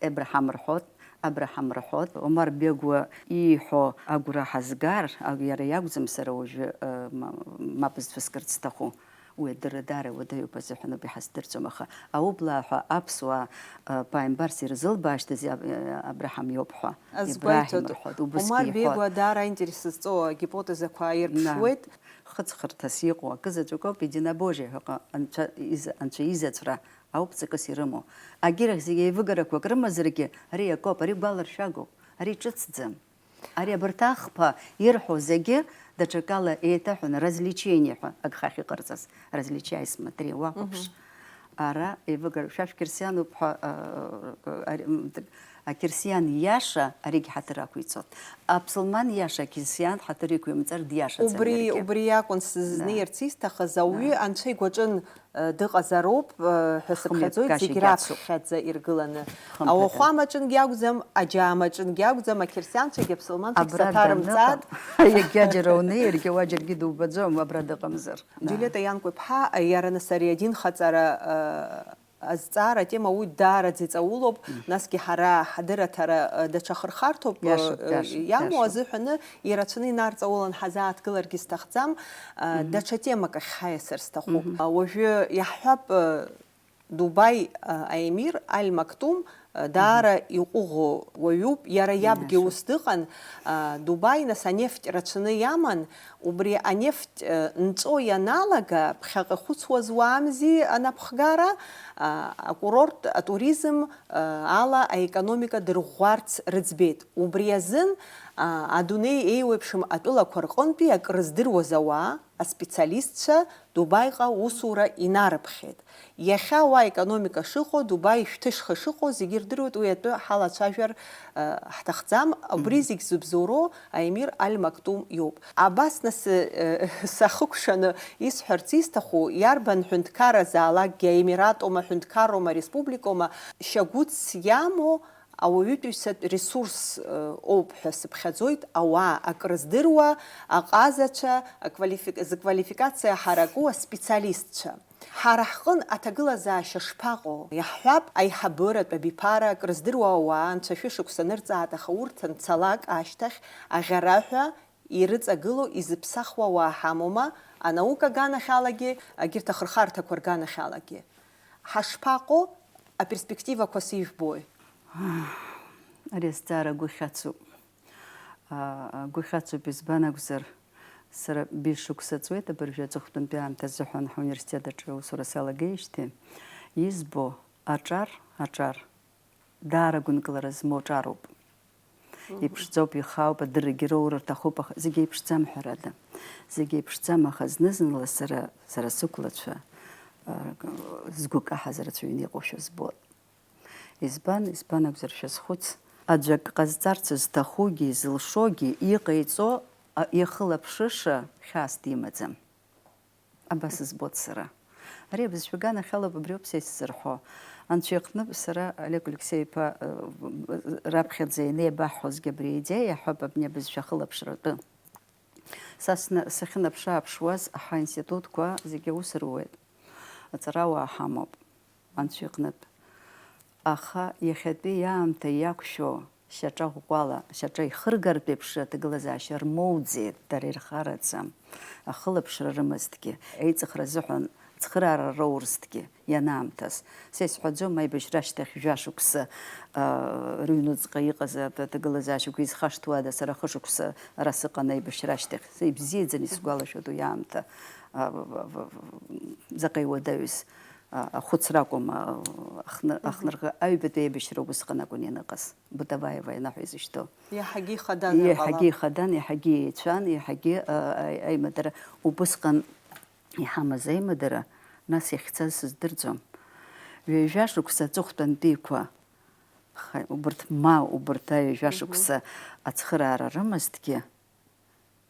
Ебраҳам рҳәоит, Абраҳам рҳәоит, Омар Бегуа ииҳәо агәра ҳазгар, а, иара иакәӡам сара уажәы, э, ма-, мап зцәыскырц сҭаху. Уи адырра даара иуадаҩуп азыҳәаноуп, иҳаздырӡом, аха аублаа ҳәа аԥсуаа, а, ԥааимбарс ирзылбаашьҭыз иаб-, а, Абраҳам иоуп ҳәа, Ибраҳим Азгәеиҭоит, рҳәоит, убысгьы Омар иҳәоит. Бегуа даара аинтерес зҵоу агипотезақәа аирԥшуеит. Хыҵхырҭас иҟоу акызаҵәык ауп, единобожие ҳәа ыҟа-, анцәа иза-, анцәа изаҵәра ауп ҵакыс ирымоу. Агьырахь зегьы еивыгарақәак рымазаргьы, ари иакоуп, ари гәаларшәагоуп, ари ҿыцӡам. Ари абарҭ ахԥа ирҳәо зегьы даҽакала еиҭаҳәаны развлечение ҳәа агхахь иҟарҵаз, различай, смотри, уахәаԥш. Ара еивыгара, шәа шәқьырсиануп ҳәа, а, ари, м, т-, ақьырсиан иаша аригь ҳаҭыр ақәиҵоит. Аԥсылман иаша ақьырсиан ҳаҭыр иқәимҵар диашаӡам Убри, иаргьы. Убри иакәын сызнеирц исҭахыз, ауаҩы анцәа игәаҿын, э, дыҟазароуп, э, ҳәа сыԥхьаӡоит, зегь раԥхьаӡа иргыланы. Ауахәамаҿынгьы акәӡам, аџьаамаҿынгьы акәӡам, ақьырсианцәагьы аԥсылманцәагьы саҭарымҵааит. Иагьаџьара унеи, иаргьы уа џьаргьы дубаӡом, абра дыҟамзар. Џьулиета Ианкәа-иԥҳа, иара нас ари адинхаҵара, э, азҵаара атема уи даараӡа иҵаулоуп, насгьы ҳара ҳадырраҭара, э, даҽа хырхарҭоуп, э, иамоу азыҳәаны ирацәаны инарҵаулан ҳазааҭгыларгьы сҭахӡам, э, даҽа темак ахь ҳаиасыр сҭахуп. Уажәы иаҳҳәап, э, Дубаи, а, аемир Аль Мактум, а, даара иҟәыӷоу уаҩуп, иара иабгьы ус дыҟан. А, Дубаи, нас, анефть рацәаны иаман, убри анефть, а, нҵәо ианалага, ԥхьаҟа ихәыцуаз уаамзи анапхгара, а, акурорт, атуризм, а, ала аекономика дырӷәӷәарц рыӡбеит. Убри азын, а, адунеи еиуеиԥшым атәылақәа рҟынтәи акрыздыруаз ауаа, аспециалистцәа Дубаиҟа усура инарыԥхьеит. Иахьа уа аекономика шыҟоу, Дубаи шәҭышха шыҟоу зегьы ирдыруеит, уи атәы ҳалацәажәар, э, ҳҭахӡам. Убри зегь зыбзоуроу аемир Аль Мактум иоуп. Абас нас, э, сахыкәшаны исҳәарц исҭаху, иарбан ҳәынҭқарразаалакгьы, аемиратоума, ҳәынҭқарроума, республикоума, шьагәыҭс иамоу ауаҩытәыҩсатә ресурс, э, оуп ҳәа сыԥхьаӡоит, ауаа акрыздыруа, аҟазацәа, аквалифи-, зквалификациа ҳараку аспециалистцәа. Ҳара ҳҟын аҭагылазаашьа шԥаҟоу? Иаҳҳәап, аиҳабыратә абиԥара акрыздыруа ауаа анцәа шәышықәса нырҵааит, аха урҭ анцалак ашьҭахь аӷьараҳәа ирыҵагылоу изыԥсахуа уаа ҳамоума, анаука аганахьалагьы, егьырҭ ахырхарҭақәа рганахьалагьы? Ҳашԥаҟоу, аперспективақәа сижәбои? Ари азҵаара агәы хьацуп. А, агәы хьацуп, избан акәзар, сара бишықәса ҵуеит абыржәы аҵыхәтәантәи аамҭа азыҳәан ҳуниверситет аҿы аусура салагеижьҭеи. Избо аҿар, аҿар, даара гәынкылара змоу ҿароуп. Мгм. Иԥшӡоуп, ихаауп, адыррагьы роура рҭахуп, аха зегь еиԥшӡам, ҳәарада. Зегь еиԥшӡам, аха зны-зынла сара, сара сықәлацәа, а, згәы каҳаз рацәаҩны иҟоушәа збоит. Избан, избан акәзар шәазхәыц, аӡәы ак ҟазҵарц зҭахугьы, изылшогьы, иҟаиҵо, а, ихылаԥшыша хьаас димаӡам. Абас збоит сара. Ари абызшәа аганахьалоуп, абриоуп са исзырҳәо. Анцәа иҟны сара Олег Алексеи-иԥа, э, раԥхьаӡа ианеибаҳҳәозгьы абри аидеиа иаҳәап абни абызшәа ахылаԥшратәы. Са сны-, сахьынаԥшы-ааԥшуаз ҳаинститутқәа зегьы аус руеит. Аҵарауаа ҳамоуп, Анцәа иҟнытә. Аха иахьатәи иаамҭа иақәшәо шьаҿа ӷәӷәала, шьаҿа ихыргартә еиԥш аҭагылазаашьа рмоуӡеит, дара ирхараӡам. Ахылаԥшра рымазҭгьы, аиҵыхра азыҳәан цхыраара роурызҭгьы ианаамҭаз. Са исҳәаӡом, аибашьра ашьҭахь жәашықәса, аа, рыҩнуҵҟа иҟаз аҭ-, аҭагылазаашьақәа изхашҭуада, сара хышықәса ара сыҟан аибашьра ашьҭахь. Са ибзиаӡаны исгәалашәоит уи аамҭа. А, в-, в-, в-, заҟа иуадаҩыз, а, ахәыцра акәым, а, ахны-, ахнырҳәы аҩбатәи аибашьра убысҟан акәын ианыҟаз, Бутабаева ианаҳәа изышьҭоу. Иаҳагьы ихадан, иаҳагьы ихадан, иаҳагьы еицәан, иаҳагьы, а, аи-, аимадара, убысҟан иҳамаз аимадара, нас иахьцаз сыздырӡом. Ҩажәа шықәса аҵыхәтәантәиқәа, ха-, убырҭ ма, убырҭ аҩажәа шықәса ацхыраара рымазҭгьы,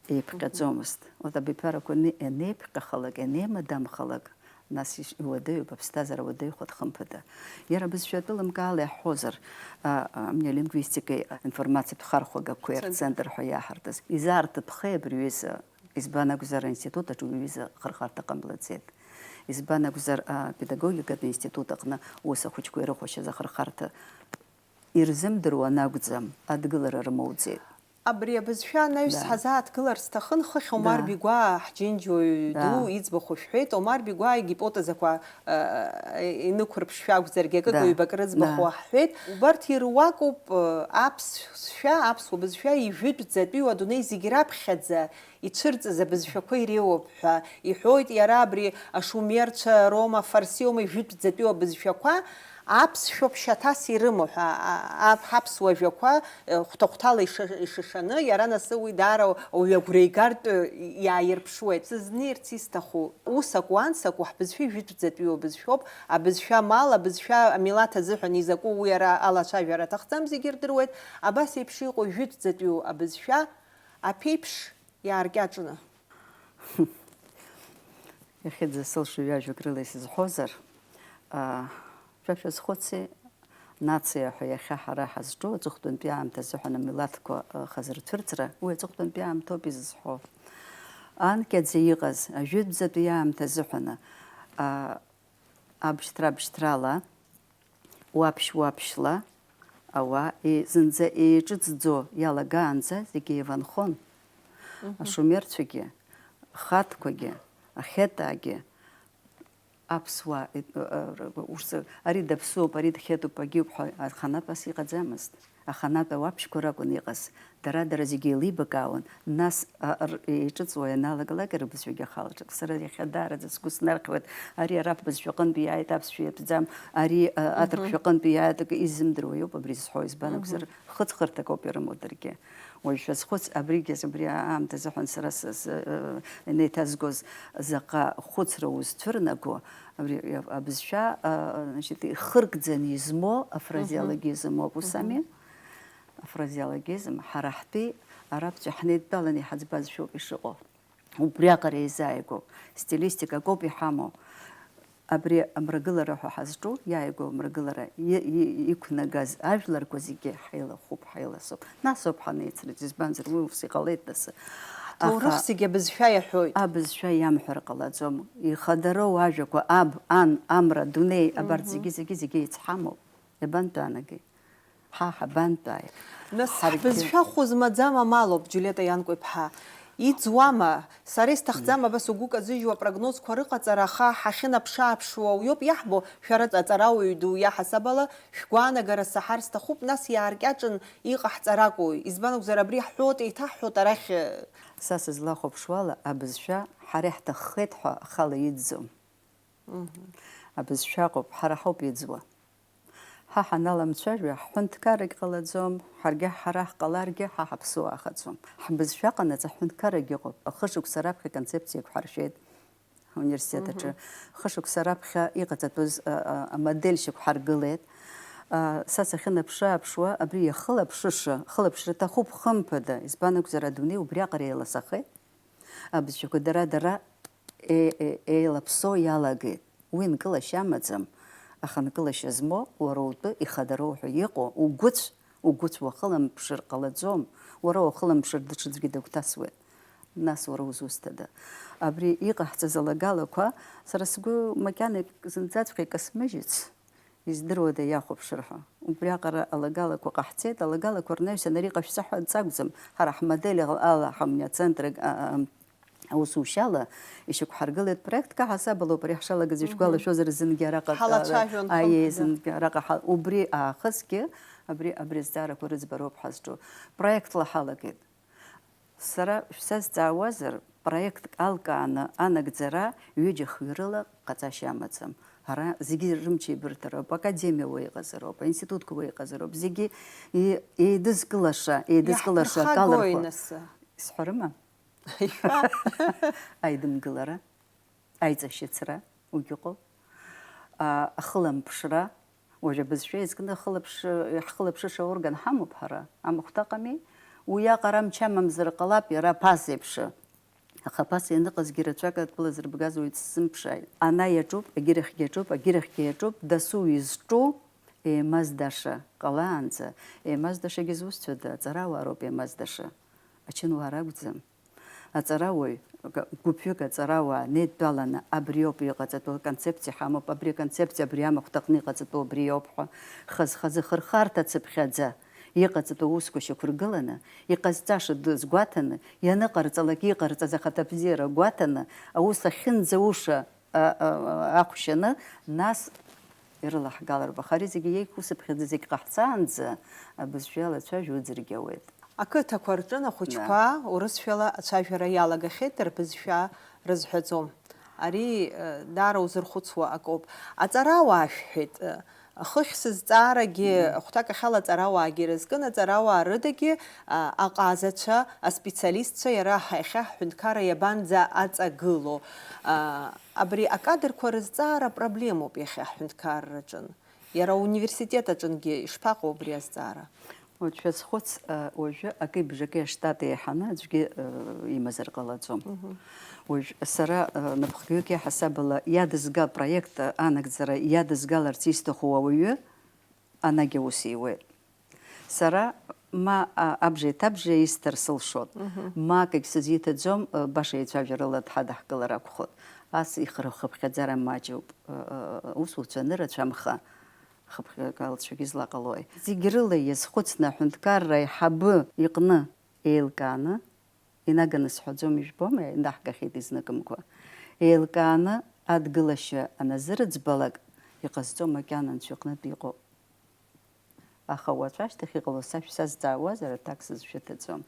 еиԥҟьаӡомызт. Урҭ абиԥарақәа ани-, ианеиԥҟьахалак, ианеимадамхалак, нас иш-, иуадаҩуп, аԥсҭазаара уадаҩхоит, хымԥада. Иара абызшәа атәылымкаала иаҳҳәозар, а, а, амни алингвистикеи аинформациатә хархәагақәеи Центр. Рцентр ҳәа иаҳаркыз, изаарҭыԥхеи абри аҩыза? Избан акәзар, аинститут аҿы уи аҩыза ахырхарҭа ҟамлаӡеит. Избан акәзар, апедагогикатә институт аҟны ус ахәыҷқәа ирыхәашьаз ахырхарҭа ирзымдыруа анакәӡам, адгылара рмоуӡеит. Абри абызшәа анаҩс Да. ҳазааҭгылар сҭахын, хыхь Омар Да. Бигәаа, ҳџьынџьуаҩ Да. ду иӡбахә шәҳәеит. Омар Бигәаа игипотезақәа, э, инықәырԥшшәа акәзаргьы, акык Да. ҩбак рыӡбахә Да. ҳҳәеит. Убарҭ ируакуп, э, аԥсшәа, аԥсуа бызшәа ижәытәӡатәиу адунеи зегь раԥхьаӡа ицәырҵыз абызшәақәа иреиуоуп ҳәа иҳәоит иара абри ашумерцәа, рома, фарсиома ижәытәӡатәиу абызшәақәа. Аԥсшәоуп шьаҭас ирымоу ҳәа, а, а, ҳаԥсуа жәақәа, э, хәҭа-хәҭала иша-, ишышаны, иара нас уи даара ауаҩы агәра игартә, э, иааирԥшуеит. Сызнеирц исҭаху, ус акәу, анс акәу, ҳбызшәа ижәытәӡатәиу абызшәоуп, абызшәа амал, абызшәа амилаҭ азыҳәан изакәу, уи ара алацәажәара аҭахӡам, зегьы ирдыруеит, абас еиԥш иҟоу ижәытәӡатәиу абызшәа аԥеиԥш иааркьаҿны. Иахьынӡа сылшо ҩажәак рыла исызҳәозар, аа, шәа шәазхәыци, нациа ҳәа иахьа ҳара ҳазҿу аҵыхәтәантәи аамҭа азыҳәан амилаҭқәа, а, хазырцәырҵра, уи аҵыхәтәантәи аамҭоуп изызҳәо. Анкьаӡа иҟаз, ажәытәӡатәи аамҭа азыҳәаны, аа, абшьҭра-абшьҭрала, уаԥшь-уаԥшьла ауаа е-, зынӡа еиҿыҵӡо иалагаанӡа зегьы еиванхон. Мгм. Ашумерцәагьы, ахатқәагьы, ахетаагьы, аԥсуаа, е-, э, э, урҭ, ари даԥсуоуп, ари дхетуп, агьиуп ҳәа аханатә ас иҟаӡамызт. Аханатә ауаԥшьқәа ракәын иҟаз. Дара-дара зегьы еилибакаауан, нас, а, р-, еиҿыҵуа ианалагалак рыбызшәагьы ахалаҿ. Сара иахьа даараӡа сгәы снархьуеит, ари араԥ бызшәаҟынтә иааит, аԥсшәа иатәӡам, ари, а, Мгм. аҭырқәшәаҟынтә иааит, акы изымдыруа иоуп абри зҳәо, избан Мгм. акәзар, хыҵхырҭак ауп ирымоу даргьы. Уажә шәазхәыц, абригьы, абри аамҭазы ҳәа сара с-, с-, э, инеиҭазгоз заҟа хәыцра узцәырнаго, абри абызшәа, а, значит, ихыркӡаны измоу афразеологизм ауп, ус Мгм. ами? Афразеологизм, ҳара ҳтәи арабцәа ҳнеидтәаланы иҳаӡбазшәоуп ишыҟоу. Убриаҟара еизааигәоуп. Стилистика акоуп иҳамоу. Абри амрагылара ҳәа ҳазҿу, иааигәоу амрагылара и-, и-, иқәнагаз ажәларқәа зегьы ҳаилахәуп, ҳаиласоуп. Нас ауп ҳанеицрыҵ, избанзар, уи ус иҟалеит нас. Аха Ҳҭоурых зегьы абызшәа иаҳәоит. Абызшәа иамҳәар ҟалаӡом. Ихадароу ажәақәа, аб, ан, амра, адунеи, абарҭ Мгм. зегьы, зегьы, зегьы еицҳамоуп. Иабантәаанагеи? Ҳа ҳабантәааи? Нас Ҳаргьы ҳбызшәа хәы змаӡам амалоуп, Џьулиета Ианкәа-иԥҳа. Иӡуама? Сара исҭахӡам абас угәы казыжьуа апрогнозқәа рыҟаҵара, аха ҳахьынаԥшы-ааԥшуа ауаҩоуп иаҳбо, шәара аҵарауаҩ ду иаҳасаб ала, шәгәаанагара саҳар сҭахуп, нас иааркьаҿын иҟаҳҵар акәу? Избан акәзар, абри ҳҳәоит, еиҭаҳҳәоит арахь. Са сызлахәаԥшуала, абызшәа ҳара иаҳҭаххеит ҳәа ахала иӡӡом. Мгм. Абызшәа ыҟоуп, ҳара ҳауп иӡуа. Ҳа ҳаналамцәажәа, ҳҳәынҭқаррагь ҟалаӡом, ҳаргьы ҳара ҳҟаларгьы, ҳа ҳаԥсуаа ҳаӡом. Ҳбызшәа аҟанаҵ аҳәынҭқаррагь ыҟоуп. Хышықәса раԥхьа аконцепциа еиқәҳаршәеит. Ауниверситет аҿы Мгм. хышықәса раԥхьа иҟаҵатәыз, а, а, амодель шьақәҳаргылеит. А, са сахьынаԥшы-ааԥшуа, абри иахылаԥшыша, хылаԥшра аҭахуп, хымԥада, избан акәзар, адунеи убриаҟара еиласахеит. Абызшәақәа дара-дара е-, е-, еилаԥсо иалагеит. Уи нкылашьа амаӡам, аха нкылашьа змоу, уара утәы ихадароу ҳәа иҟоу, угәыцә, угәыцә уахыламԥшыр ҟалаӡом, уара уахыламԥшыр даҽаӡәгьы дагәҭасуеит. Нас уара узусҭада? Абри иҟаҳҵаз алагалақәа, сара сгәы макьана ик-, зынӡаҵәҟьа икасмыжьыц, издыруада иахәаԥшыр ҳәа. Убриаҟара алагалақәа ҟаҳҵеит, алагалақәа рнаҩсан ари ҟашәҵа ҳәа акәӡам, ҳара ҳмодель ала ҳамни ацентр ак-, а, а, аусушьала ишьақәҳаргылеит проектк, аҳасабалоуп ари ҳшалагаз, Мгм. ишәгәалашәозар, зынгьы араҟа, Ҳалацәажәон, а, аиеи, хымԥада. Зынгьы араҟа ҳа-, убри аахысгьы, абри, абри азҵаарақәа рыӡбароуп ҳазҿу. Проектла ҳалагеит. Сара шәсазҵаауазар, проектк алкааны анагӡара ҩыџьа хҩы рыла ҟаҵашьа амаӡам. Ара зегьы рымч еибырҭароуп, академиа уа иҟазароуп, аинститутқәа уа иҟазароуп, зегьы и-, еидызкылаша, еидызкылаша акалырхуа. Иаҳԥырхагои, нас? Исҳәарыма? Ишәа. Аидымгылара, аиҵашьыцра, угьыҟоуп. А, ахыламԥшра, уажә абызшәа еизкны ахылаԥш-, ҳхылаԥшыша орган ҳамоуп ҳара, амахәҭа ыҟами? Уиаҟара амч амамзар ҟалап, иара аԥас еиԥш. Аха аԥас ианыҟазгьы рацәак атәыла зырбгаз уаҩ дсзымԥшааит. Ана иаҿуп, агьырахьгьы иаҿуп, агьырахьгьы иаҿуп, дасу изҿу еимаздаша ҟалаанӡа, еимаздашагьы зусҭцәада, аҵарауаа роуп еимаздаша, ачынуаа ракәӡам. Аҵарауаҩ, г-, гәыԥҩык аҵарауаа неидтәаланы абриоуп иҟаҵатәу, аконцепциа ҳамоуп, абри аконцепциа абри амахәҭаҟны иҟаҵатәу абриоуп ҳәа, хаз-хазы хырхарҭа цыԥхьаӡа Иҟаҵатәу аусқәа шьақәыргыланы, иҟазҵаша дазгәаҭаны, ианыҟарҵалак иҟарҵаз ахаҭабзиара гәаҭаны, аус ахьынӡауша, а, а, ахәшьаны, нас ирылаҳгалароуп. Аха ари зегьы иеиқәусыԥхьаӡа зегь ҟаҳҵаанӡа, абызшәа иалацәажәо ыӡыргьауеит. Ақыҭақәа рҿын ахәыҷқәа Да. урысшәала ацәажәара иалагахьеит, рбызшәа рызҳәаӡом. Ари, э, даара узырхәыцуа акоуп. Аҵарауаа шәҳәеит, э, хыхь сызҵаарагьы, Мгм. хәҭак ахьала аҵарауаагьы ирызкын, аҵарауаа рыдагьы, а, аҟазацәа, аспециалистцәа иара ҳа-, иахьа ҳҳәынҭқарра иабанӡа аҵагыло. А, абри акадрқәа рызҵаара проблемоуп иахьа ҳҳәынҭқарраҿын. Иара ауниверситет аҿынгьы ишԥаҟоу абри азҵаара? Уаҵәы шәазхәыц, а, уажәы акеи-бжаки аштат еиҳаны аӡәгьы, а, имазар ҟалаӡом. Мгм. Уажә сара, а, напхгаҩык иаҳасабала иадызга-, апроект анагӡара иадызгаларц исҭаху ауаҩы анагь аус иуеит. Сара ма, а, абжеи-ҭабжеи исҭар сылшоит, Мгм. ма акагь сызиҭаӡом, а, баша еицәажәарала дҳадаҳкылар акәхоит. Ас ихырхыԥхьаӡара маҷуп, а, а, усуцәа анырацәамха. Хыԥхьагалацәагьы излаҟалои? Зегь рыла иазхәыцны аҳәынҭқарра аиҳабы иҟны еилкааны, инаганы сҳәаӡом, ижәбома, инаҳгахьеит изныкымкәа. Еилкааны адгылашьа аназырыӡбалак, иҟазҵо макьана Анцәа иҟнытә иҟоуп. Аха уаҵәы ашьҭахь иҟало сашә сазҵаауазар, аҭак сызшәыҭаӡом.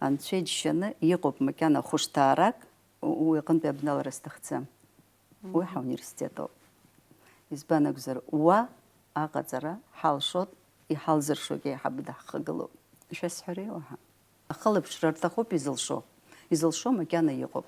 Анцәа иџьшьаны иҟоуп макьана хәышҭаарак, у-, уи аҟынтәи абналара сҭахӡам. Уи ҳауниверситет ауп. Избан акәзар, уа аҟаҵара ҳалшоит, иҳалзыршогьы еиҳабы даҳхагылоуп. Ишәасҳәарыи уаҳа? Ахылаԥшра рҭахуп изылшо. Изылшо макьана иҟоуп.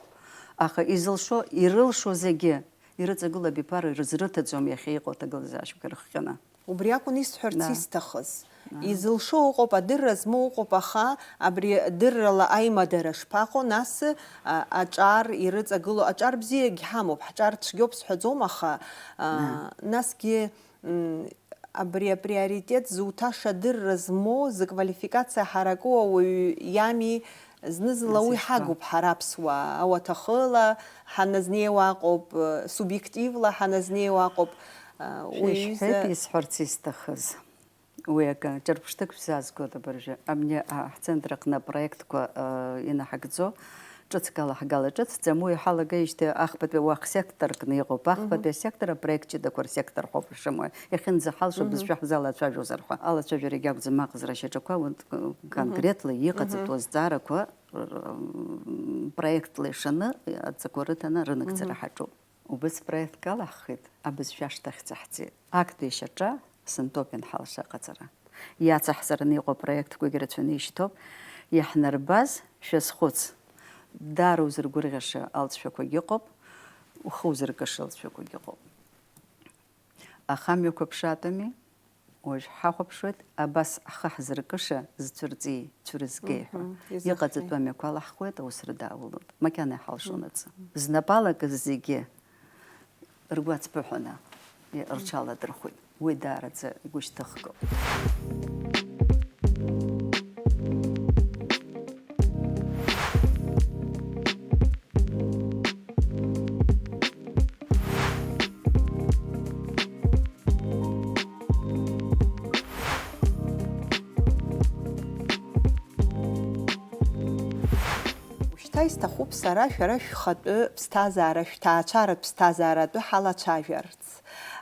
Аха изылшо, ирылшо зегьы ирыҵагылоу абиԥара рызрыҭаӡом иахьа иҟоу аҭагылазаашьақәа рыхҟьаны. Убри акәын исҳәарц Да. исҭахыз. Да. Изылшо ыҟоуп, адырра змоу ыҟоуп, аха абри адыррала аимадара шԥаҟоу, нас, а, аҿар ирыҵагылоу, аҿар бзиагь ҳамоуп, ҳҿар цәгьоуп сҳәаӡом, аха, а, Да. насгьы, м, абри априоритет зуҭаша адырра змоу, зыквалификациа ҳараку ауаҩы иами, зны-зынла Нас уи ишԥа- ҳагуп ҳара аԥсуаа, ауаҭахыла ҳаназнеиуа аҟоуп, субиективла ҳаназнеиуа аҟоуп, а, Шәа уи ишәҳәеит аҩыза исҳәарц исҭахыз. Уи акы, ҿырԥштәык шәзаазгоит абыржәы. Абни, а, ҳцентр аҟны апроектқәа, а, инаҳагӡо, ҿыцк алаҳгала ҿыцӡам, уи иҳалагеижьҭеи ахԥатәи уахь секторкны иҟоуп. Мгм. Ахԥатәи асектор апроект ҷыдақәа рсектор ҳәоуп ишымоу. Иахьынӡаҳалшо Мгм. бызшәа ҳзалацәажәозар ҳәа. Алацәажәарагьы акәӡам аҟазара ашьаҿақәа, урҭ, Мгм. конкретла иҟаҵатәу Мгм. азҵаарақәа, р-, м, проектла ишаны, адҵақәа рыҭаны рынагӡара Мгм. ҳаҿуп. Убыс проектк алаҳхит, абызшәа ашҭахьӡа ҳцеит. Актәи ашьаҿа Сынтәоуп ианҳалша аҟаҵара. Иацаҳҵараны иҟоу апроектқәагьы рацәаны ишьҭоуп. Иаҳнарбаз, шәазхәыц, даара узыргәырӷьаша алҵшәақәагьы ыҟоуп, ухы узыркыша алҵшәақәагьы ыҟоуп. Аха амҩақәа ԥшаатәами? Уажә ҳахәаԥшуеит, абас ҳхы ҳзыркыша зцәырҵи, цәырызгеи ҳәа. Мгм, изахьи? Иҟаҵатәу амҩақәа алаҳхуеит, аус рыдаулоит. Макьана иҳалшонаҵы. Мгм. Знапалакыз зегьы ргәы ацԥыҳәаны рҽаладырхәит. Уи даараӡа игәышьҭыхгоуп. Ушьҭа исҭахуп сара шәара шәхатәы ԥсҭазаара, шәҭаацәаратә ԥсҭазаара атәы ҳалацәажәарц.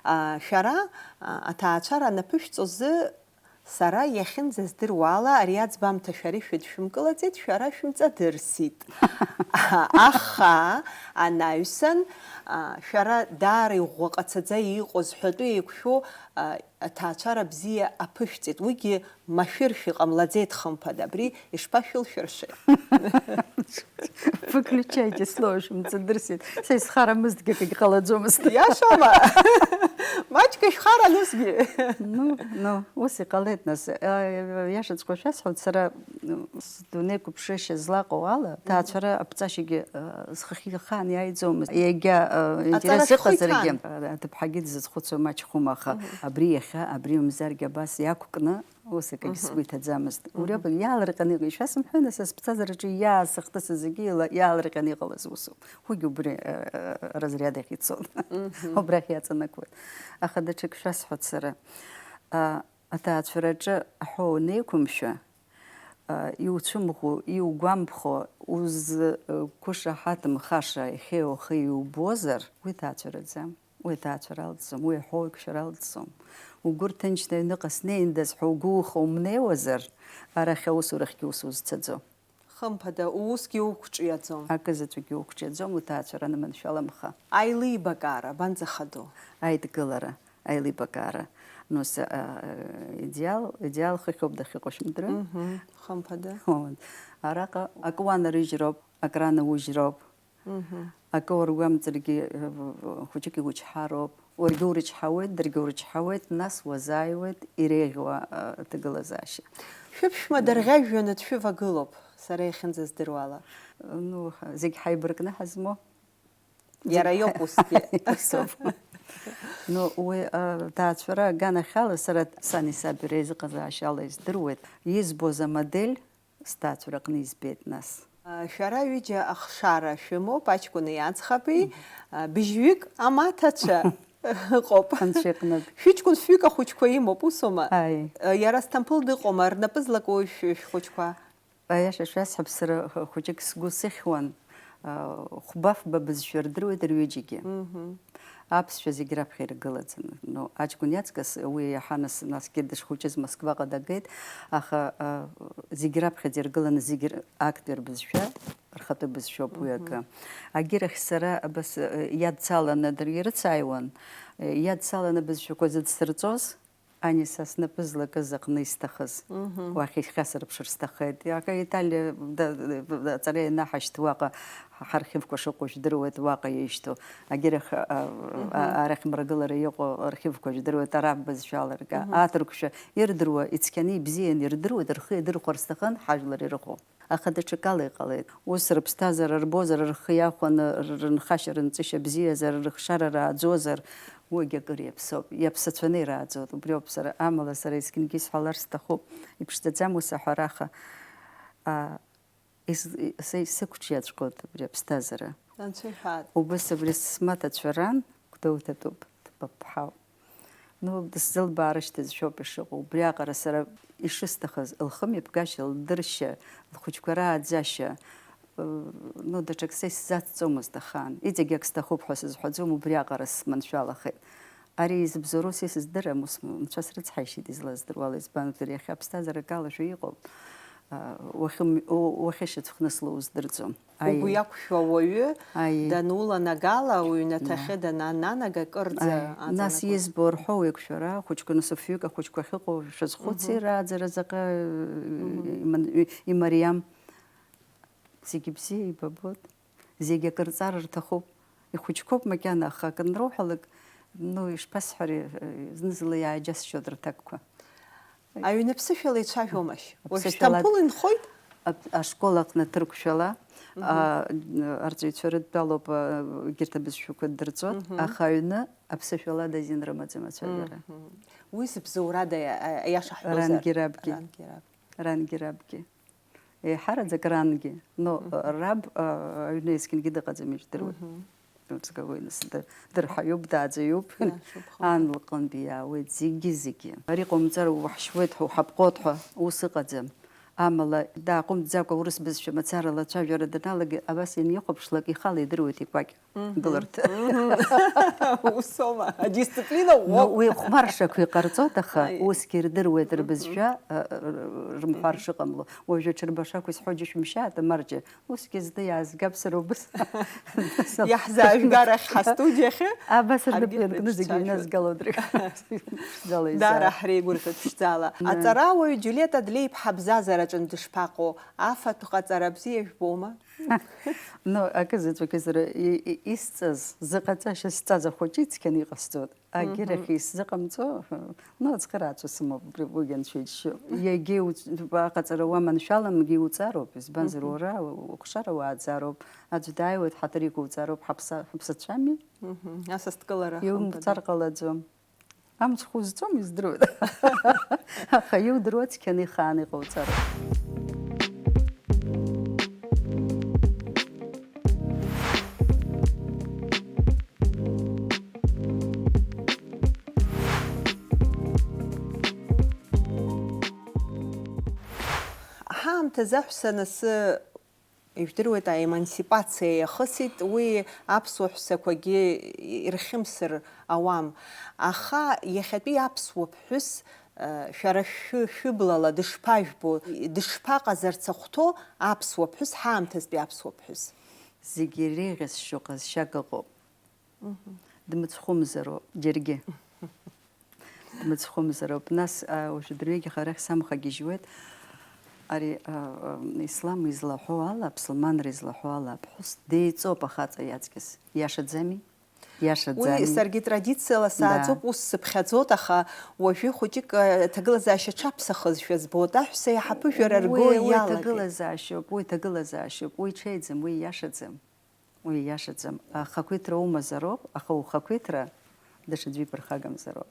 А, шәара, а, аҭаацәара анаԥышәҵозы сара иахьынӡаздыруа ала ари аӡбамҭа шәара ишәыдшәымкылаӡеит, шәара шәымҵадырсит. Аха анаҩсан, а, шәара даара иӷәӷәа ҟацаӡа иҟоу зҳәатәы еиқәшәо, а, аҭаацәара бзиа аԥышәҵеит. Уигьы машәыршәа иҟамлаӡеит, хымԥада. Абри ишԥашәылшәыршеи? Выключайте слово, шәымҵадырсит. Са исхарамызҭгьы акгьы ҟалаӡомызт. Иашоума? Маҷк ишәхаран усгьы. Ну, ну, ус иҟалеит, нас. А, иашаҵәҟьа шәасҳәоит, сара, ну, сдунеи қәыԥшышьа злаҟоу ала, ҭаацәара аԥҵашьагьы, а, схахьы ахаан иааиӡомызт. Иагьа, а, интерес Аҵара шәхы ыҟазаргьы, иҭан. А, аҭыԥҳагьы дызхәыцуа маҷхәума, аха Мгм. абри иахьа, абри мамзаргьы абас иақәкны, ус акгьы Мгм. сгәы иҭаӡамызт. Мгм. Убри акәын, иаалырҟьаны иҟан, ишәасымҳәои, нас, сыԥсҭазаараҿы иаасыхҭысыз зегьы ила-, иаалырҟьаны иҟалаз усуп. Уигьы убри, э, э, разряд ахь ицон. Мгм. Убрахь иаҵанакуеит. Аха даҽак шәасҳәоит сара. А, Аҭаацәараҿы аҳәоу анеиқәымшәа, а, иуцәымӷу, иугәамԥхо, узқәышаҳаҭымхаша иахьеи уахеи иубозар, уи ҭаацәараӡам, уи ҭаацәара алҵӡом, уи аҳәоу еиқәшәара алҵӡом. Угәы рҭынчны аҩныҟа снеиндаз ҳәа угәы уха умнеиуазар, арахь аусурахьгьы ус узцаӡо. Хымԥада, уусгьы уқәҿиаӡом. Акы заҵәыкгьы уқәҿиаӡом, уҭаацәара аныманшәаламха. Аилибакаара абанӡахадоу? Аидгылара, аилибакаара. Нус, а, идеал, идеал хыхьоуп дахьыҟоу шәымдыруеи? Мгм, хымԥада. Вот. Араҟа акы уанарыжьроуп, акы ранаужьроуп. Мгм. Акы уаргәамҵыргьы, э, хәыҷык иучҳароуп. Уаргьы урычҳауеит, даргьы урычҳауеит, нас уазааиуеит иреиӷьу, а, аҭагылазаашьа. Шәыԥшәма дарӷьажәҩаны дшәывагылоуп, сара иахьынӡаздыруала. Ну, зегь ҳаибаркны ҳазмоу. Иара иоуп усгьы. Усоуп. Ну, уи, а, ҭаацәара аганахьала сара сани саби реизыҟазаашьала издыруеит. Избоз амодель сҭаацәараҟны избеит нас. Шәара ҩыџьа ахшара шәымоуп, аҷкәыни аӡӷаби. Мгм. Быжьҩык амаҭацәа ыҟоуп. Анцәа иҟынтә. Шәыҷкәын фҩык ахәыҷқәа имоуп, усоума? Аи. Иара Сҭампыл дыҟоума, рнапы злаку шә-, шәхәыҷқәа? Аиаша шәасҳәап, сара хәыҷык сгәы сыхьуан, хәба-фба бызшәа рдыруеит рҩыџьагьы. Мгм. Аԥсшәа зегь раԥхьа иргылаӡаны. Ну, аҷкәын иаҵкыс уи иаҳа нас, насгьы дышхәыҷыз Москваҟа дагеит, аха, а, зегь раԥхьаӡа иргыланы зегь р-, актәи рбызшәа, рхатәы бызшәоуп уи акы. Мгм. Агьырахь сара абас, э, иадсаланы дыр-, ирыцааиуан, э, иадсаланы абызшәақәа зыдсырҵоз, ани са снапы злакыз аҟны исҭахыз. Мгм. Уахь ихьасырԥшыр сҭахеит. Иака Италиа да-, да-, аҵара ианаҳашьҭ уаҟа ҳархивқәа шыҟоу жәдыруеит, уаҟа ишьҭоу. Агьырахь, а, а, Мгм. арахь мрагылара иҟоу архивқәа жәдыруеит, араб бызшәала рга. Мгм. Аҭырқәшәа ирдыруа, ицқьаны ибзианы ирдыруеит, рхы иадырхәар сҭахын, ҳажәлар ирыхәо. Аха даҽакала иҟалеит. Ус рыԥсҭазаара рбозар, рхы иахәаны, р-, рынхашьа, рынҵышьа бзиазар, рыхшара рааӡозар, уигь акыр иаԥсоуп. Иаԥсацәаны ирааӡоит. Убриоуп сара, амала сара есқьынгьы исҳәалар сҭахуп. Иԥшӡаӡам ус аҳәараха. А, ис-, са исықәҿиаҵәҟьоит абри аԥсҭазаара. Анцәа иҳәаат. Убас абри смаҭацәа ран, Гәдоуҭатәуп, дԥаԥҳауп. Ну, дысзылбаарышьҭыз шәоуп ишыҟоу. Убриаҟара сара ишысҭахыз, лхымҩаԥгашьа, лдыршьа, лхәыҷқәа рааӡашьа, э, ну, даҽак са исзацҵомызт ахаан. Иҵегь ак сҭахуп ҳәа сызҳәаӡом, убриаҟара сманшәалахеит. Ари изыбзоуроу са исыздырам, ус нцәа срыцҳаишьеит излаздыруала, избанзар, иахьа аԥсҭазаара акалашәа иҟоуп. А, уахьым-, у-, уахьышьацәхнысло уздырӡом. Аиеи. Угәы иақәшәо ауаҩы Аиеи. дануланагала, уҩнаҭахьы Да. данананага кырӡа Аиеи. Нас аҵанакуеит. избо рҳәо уеиқәшәара, ахәыҷқәа, нас афҩык ахәыҷқәа ахьыҟоу шәазхәыци, Мгм. рааӡара заҟа, Мгм. иман-, имариам. Зегьы бзиа ибабоит. Зегь акырҵар рҭахуп. Ихәыҷқәоуп макьана, аха акы анроуҳәалак, ну, ишԥасҳәари, зны-зынла иааџьасшьоит рҭакқәа. Аҩны аԥсышәала ицәажәомашь? Уажә Аԥсышәала Сҭампыл инхоит? Ап-, ашкол аҟны ҭырқәшәала, Мгм. а, арҵаҩцәа рыдтәалоуп, а, егьырҭ абызшәақәа ддырҵоит, Мгм. аха аҩны аԥсышәала азин рымаӡам ацәажәара. Мгм. Уи зыбзоурада, а, аиаша ҳҳәозар? Рангьы рабгьы. Рангьы рабгьы. Рангьы рабгьы. Еиҳараӡак рангьы. Но, Мгм. раб, а, аҩны есқьынгьы дыҟаӡам, ижәдыруеит. Мгм. Ҿыцгагои нас, д-, дырҳаҩуп, дааӡаҩуп. Иашоуп, хымԥада. Ан лҟынтә иаауеит зегьы-зегьы. Ари ҟоумҵар, уҳшьуеит ҳәа, уҳаԥҟоит ҳәа, ус ыҟаӡам. Амала, дааҟәымҵӡакәа урыс бызшәа мацарала ацәажәара даналага, абас ианихәаԥшлак, ихала идыруеит икәакь Мгм. гыларҭа. Мгм. Усоума? Адисциплина Ну, ӷәӷәоуп. уи хәмаршақә иҟарҵоит, аха Аи. усгьы ирдыруеит Мгм. рбызшәа, а, р-, р-, рымҳәар Мгм. шыҟамло. Уажәы аҽырбашақә исҳәо џьышәымшьааит, амарџьа. Усгьы зны иаазгап сара убас. Иаҳзаажәгарахь ҳастудиахьы. Абас рнапы Ҳаргьы ианкны зегьы дышәцәажәоит. иназгалоит. Ԥшӡала Дара изаара. ҳреигәырӷьоит ԥшӡала. Мм. Аҵарауаҩ Џьулиета Длеиԥҳа абзазараҿын дышԥаҟоу? Афатә ҟаҵара бзиа жәбома? Ну, акы заҵәык изра-, и-, и-, исҵаз, зыҟаҵашьа сҵаз ахәыҷы ицқьаны иҟасҵоит. Агьырахь Мгм. исзыҟамҵо, ну, ацхырааҩцәа сымоуп, убри уигь анцәа иџьшьо. Иагьа иуц-, аҟаҵара уаманшәаламгьы иуҵароуп, избанзар, Мгм. уара ухшара уааӡароуп, аӡә дааиуеит, ҳаҭыр иқәуҵароуп, ҳаԥса-, ҳаԥсацәами? Мгм. Асасдкылара Иумҵар хымԥада. ҟалаӡом. Амцхә узҵом, издыруеит. Аха иудыруа цқьаны ихааны иҟауҵароуп. Аамҭазы аҳәса анасы, ижәдыруеит, аемансипациа иахысит, уи аԥсуа ҳәсақәагьы ирхьымсыр ауам. Аха иахьатәи аԥсуа ԥҳәыс, э, шәара шәы-, шәыблала дышԥажәбо, дышԥаҟазарц ахәҭоу аԥсуа ԥҳәыс, ҳаамҭазтәи аԥсуа ԥҳәыс? Зегьы иреиӷьасшьо ҟазшьак ыҟоуп. Дмыцхәымзароуп, џьаргьы. Дмыцхәымзароуп. Нас, а, уажә дырҩегьых арахь самхагьежьуеит. Ари, а, а, ислам излаҳәо ала, аԥсылманра излаҳәо ала, аԥҳәыс деиҵоуп ахаҵа иаҵкьыс. Иашаӡами? Иашаӡами? Уи саргьы традициала сааӡоуп, да, ус сыԥхьаӡоит, аха уажәы хәыҷык, а, аҭагылазаашьа ҽаԥсахызшәа збоит, аҳәса иаҳа ԥыжәара рго, уи, уи иалагеит. Ҭагылазаашьоуп, уи ҭагылазаашьоуп, уи ҽеиӡам, уи иашаӡам. Уи иашаӡам, ахақәиҭра умазароуп, аха ухақәиҭра даҽаӡәы иԥырхагамзароуп.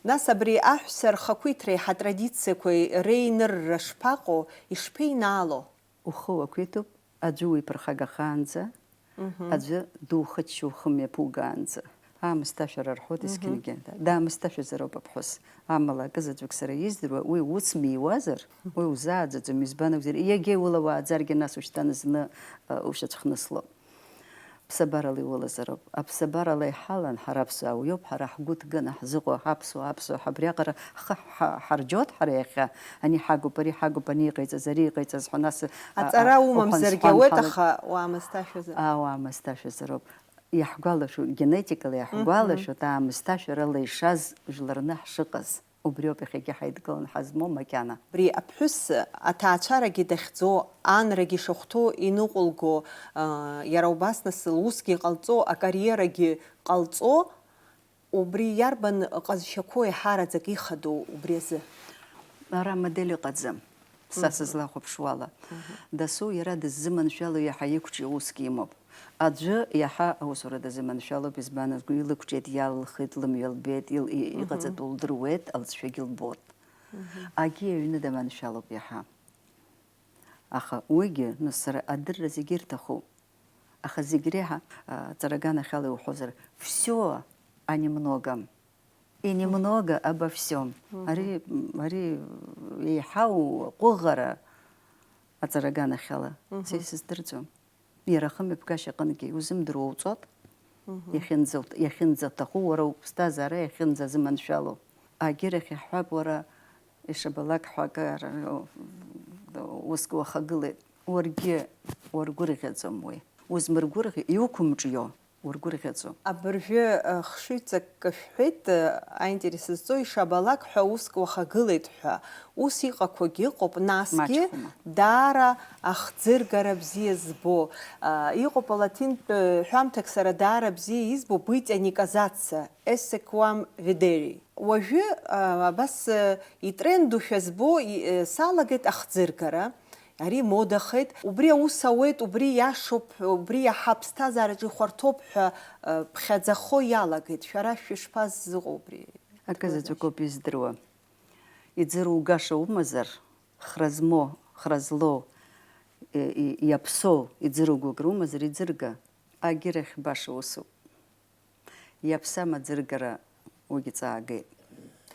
Нас абри аҳәса рхақәиҭреи ҳатрадициақәеи реинырра шԥаҟоу, ишԥеинаало? Ухы уақәиҭуп, аӡәы уиԥырхагахаанӡа, мгм, аӡәы духыччо ухы мҩаԥугаанӡа. Аамысҭашәара рҳәоит, мгм, есқьынгьы. Даамысҭашәазароуп аԥҳәыс. Амала акы заҵәык сара издыруа, уи уцмиуазар, уи узааӡаӡом, избан акәзар, иагьа иулауааӡаргьы, нас ушьҭан зны, ы, ушьацәхнысло. Ԥсабарала иулазароуп. Аԥсабарала иҳалан, ҳара аԥсуаа уиоуп, ҳара ҳгәы ҭганы ҳзыҟоу, ҳаԥсуа, аԥсуа, ҳа абриаҟара ҳхы ҳа-, ҳарџьоит ҳара иахьа, ани ҳагуп, ари ҳагуп, ани иҟаиҵаз, ари иҟаиҵаз ҳәа, нас, а, Аҵара а, умамзаргьы уҳәан ауеит, сҳәан ҳалаз-, аха уаамысҭашәазар. А, уаамысҭашәазароуп. Иаҳгәалашәо, генетикала иаҳгәалашәо, мгм, аамысҭашәара ала ишаз жәларны ҳшыҟаз. Убриоуп иахьагьы ҳаидкыланы ҳазмоу макьана. Абри аԥҳәыс аҭаацәарагьы дахьӡо, анрагьы ишахәҭоу иныҟәылго, а, иара убас нас лусгьы ҟалҵо, акариерагьы ҟалҵо, убри иарбан ҟазшьақәоу еиҳараӡак ихадоу убри азы? Ара амодель ыҟаӡам, са, мгм, сызлахәаԥшуала. Мгм. Дасу иара дыззыманшәало иаҳа иқәҿио усгьы имоуп. Аӡәы иаҳа аусура дазыманшәалоуп, избан азгәы илықәҿиеит, иалылхит, лымҩа лбеит, ил-, и-, мгм, иҟаҵатәу лдыруеит, алҵшәагьы лбоит. Мгм. Агьи аҩны даманшәалоуп иаҳа. Аха уигьы, нас, сара адырра зегьы ирҭахуп. Аха зегь реиҳа, а, ҵара аганахьала иуҳәозар, всё, а немного. И немного обо всём. Мгм. Ари, ари еиҳау аҟәыӷара аҵара аганахьала. Мгм. Са исыздырӡом. Иара ахымҩаԥгашьа аҟынгьы иузымдыруа уҵот, мгм, иахьынӡа-, иахьынӡаҭаху, уара уԥсҭазаара иахьынӡазыманшәало. Агьырахь иаҳҳәап, уара ишабалак ҳәа акы ара-, уск уахагылеит. Уаргьы уаргәырӷьаӡом уи. Узмыргәырӷьо, иуқәымҿио ургәырӷьаӡом. Абыржәы, э, хшыҩҵак шәҳәеит, э, аинтерес зҵоу, ишабалак ҳәа уск уахагылеит ҳәа. Ус иҟақәагьы ыҟоуп, насгьы маҷхәма, даара ахӡыргара бзиа збо. А, иҟоуп алатинтә, э, ҳәамҭак сара даара бзиа избо, быть, а не казаться, esse quam videri. Уажәы, а, абас, э, итрендушәа збо, и-, э, салагеит ахӡыргара. Ари модахеит, убри аус ауеит, убри иашоуп, убри иаҳа аԥсҭазаараҿы ихәарҭоуп ҳәа, э, ԥхьаӡахо иалагеит. Шәара шәышԥазыҟоу убри? Акы заҵәык ауп издыруа. Иӡыругаша умазар, хра змоу, хра злоу, э, и-, иаԥсоу иӡыругәык румазар, иӡырга. Агьырахь баша усуп. Иаԥсам аӡыргара уигьы ҵаагеит.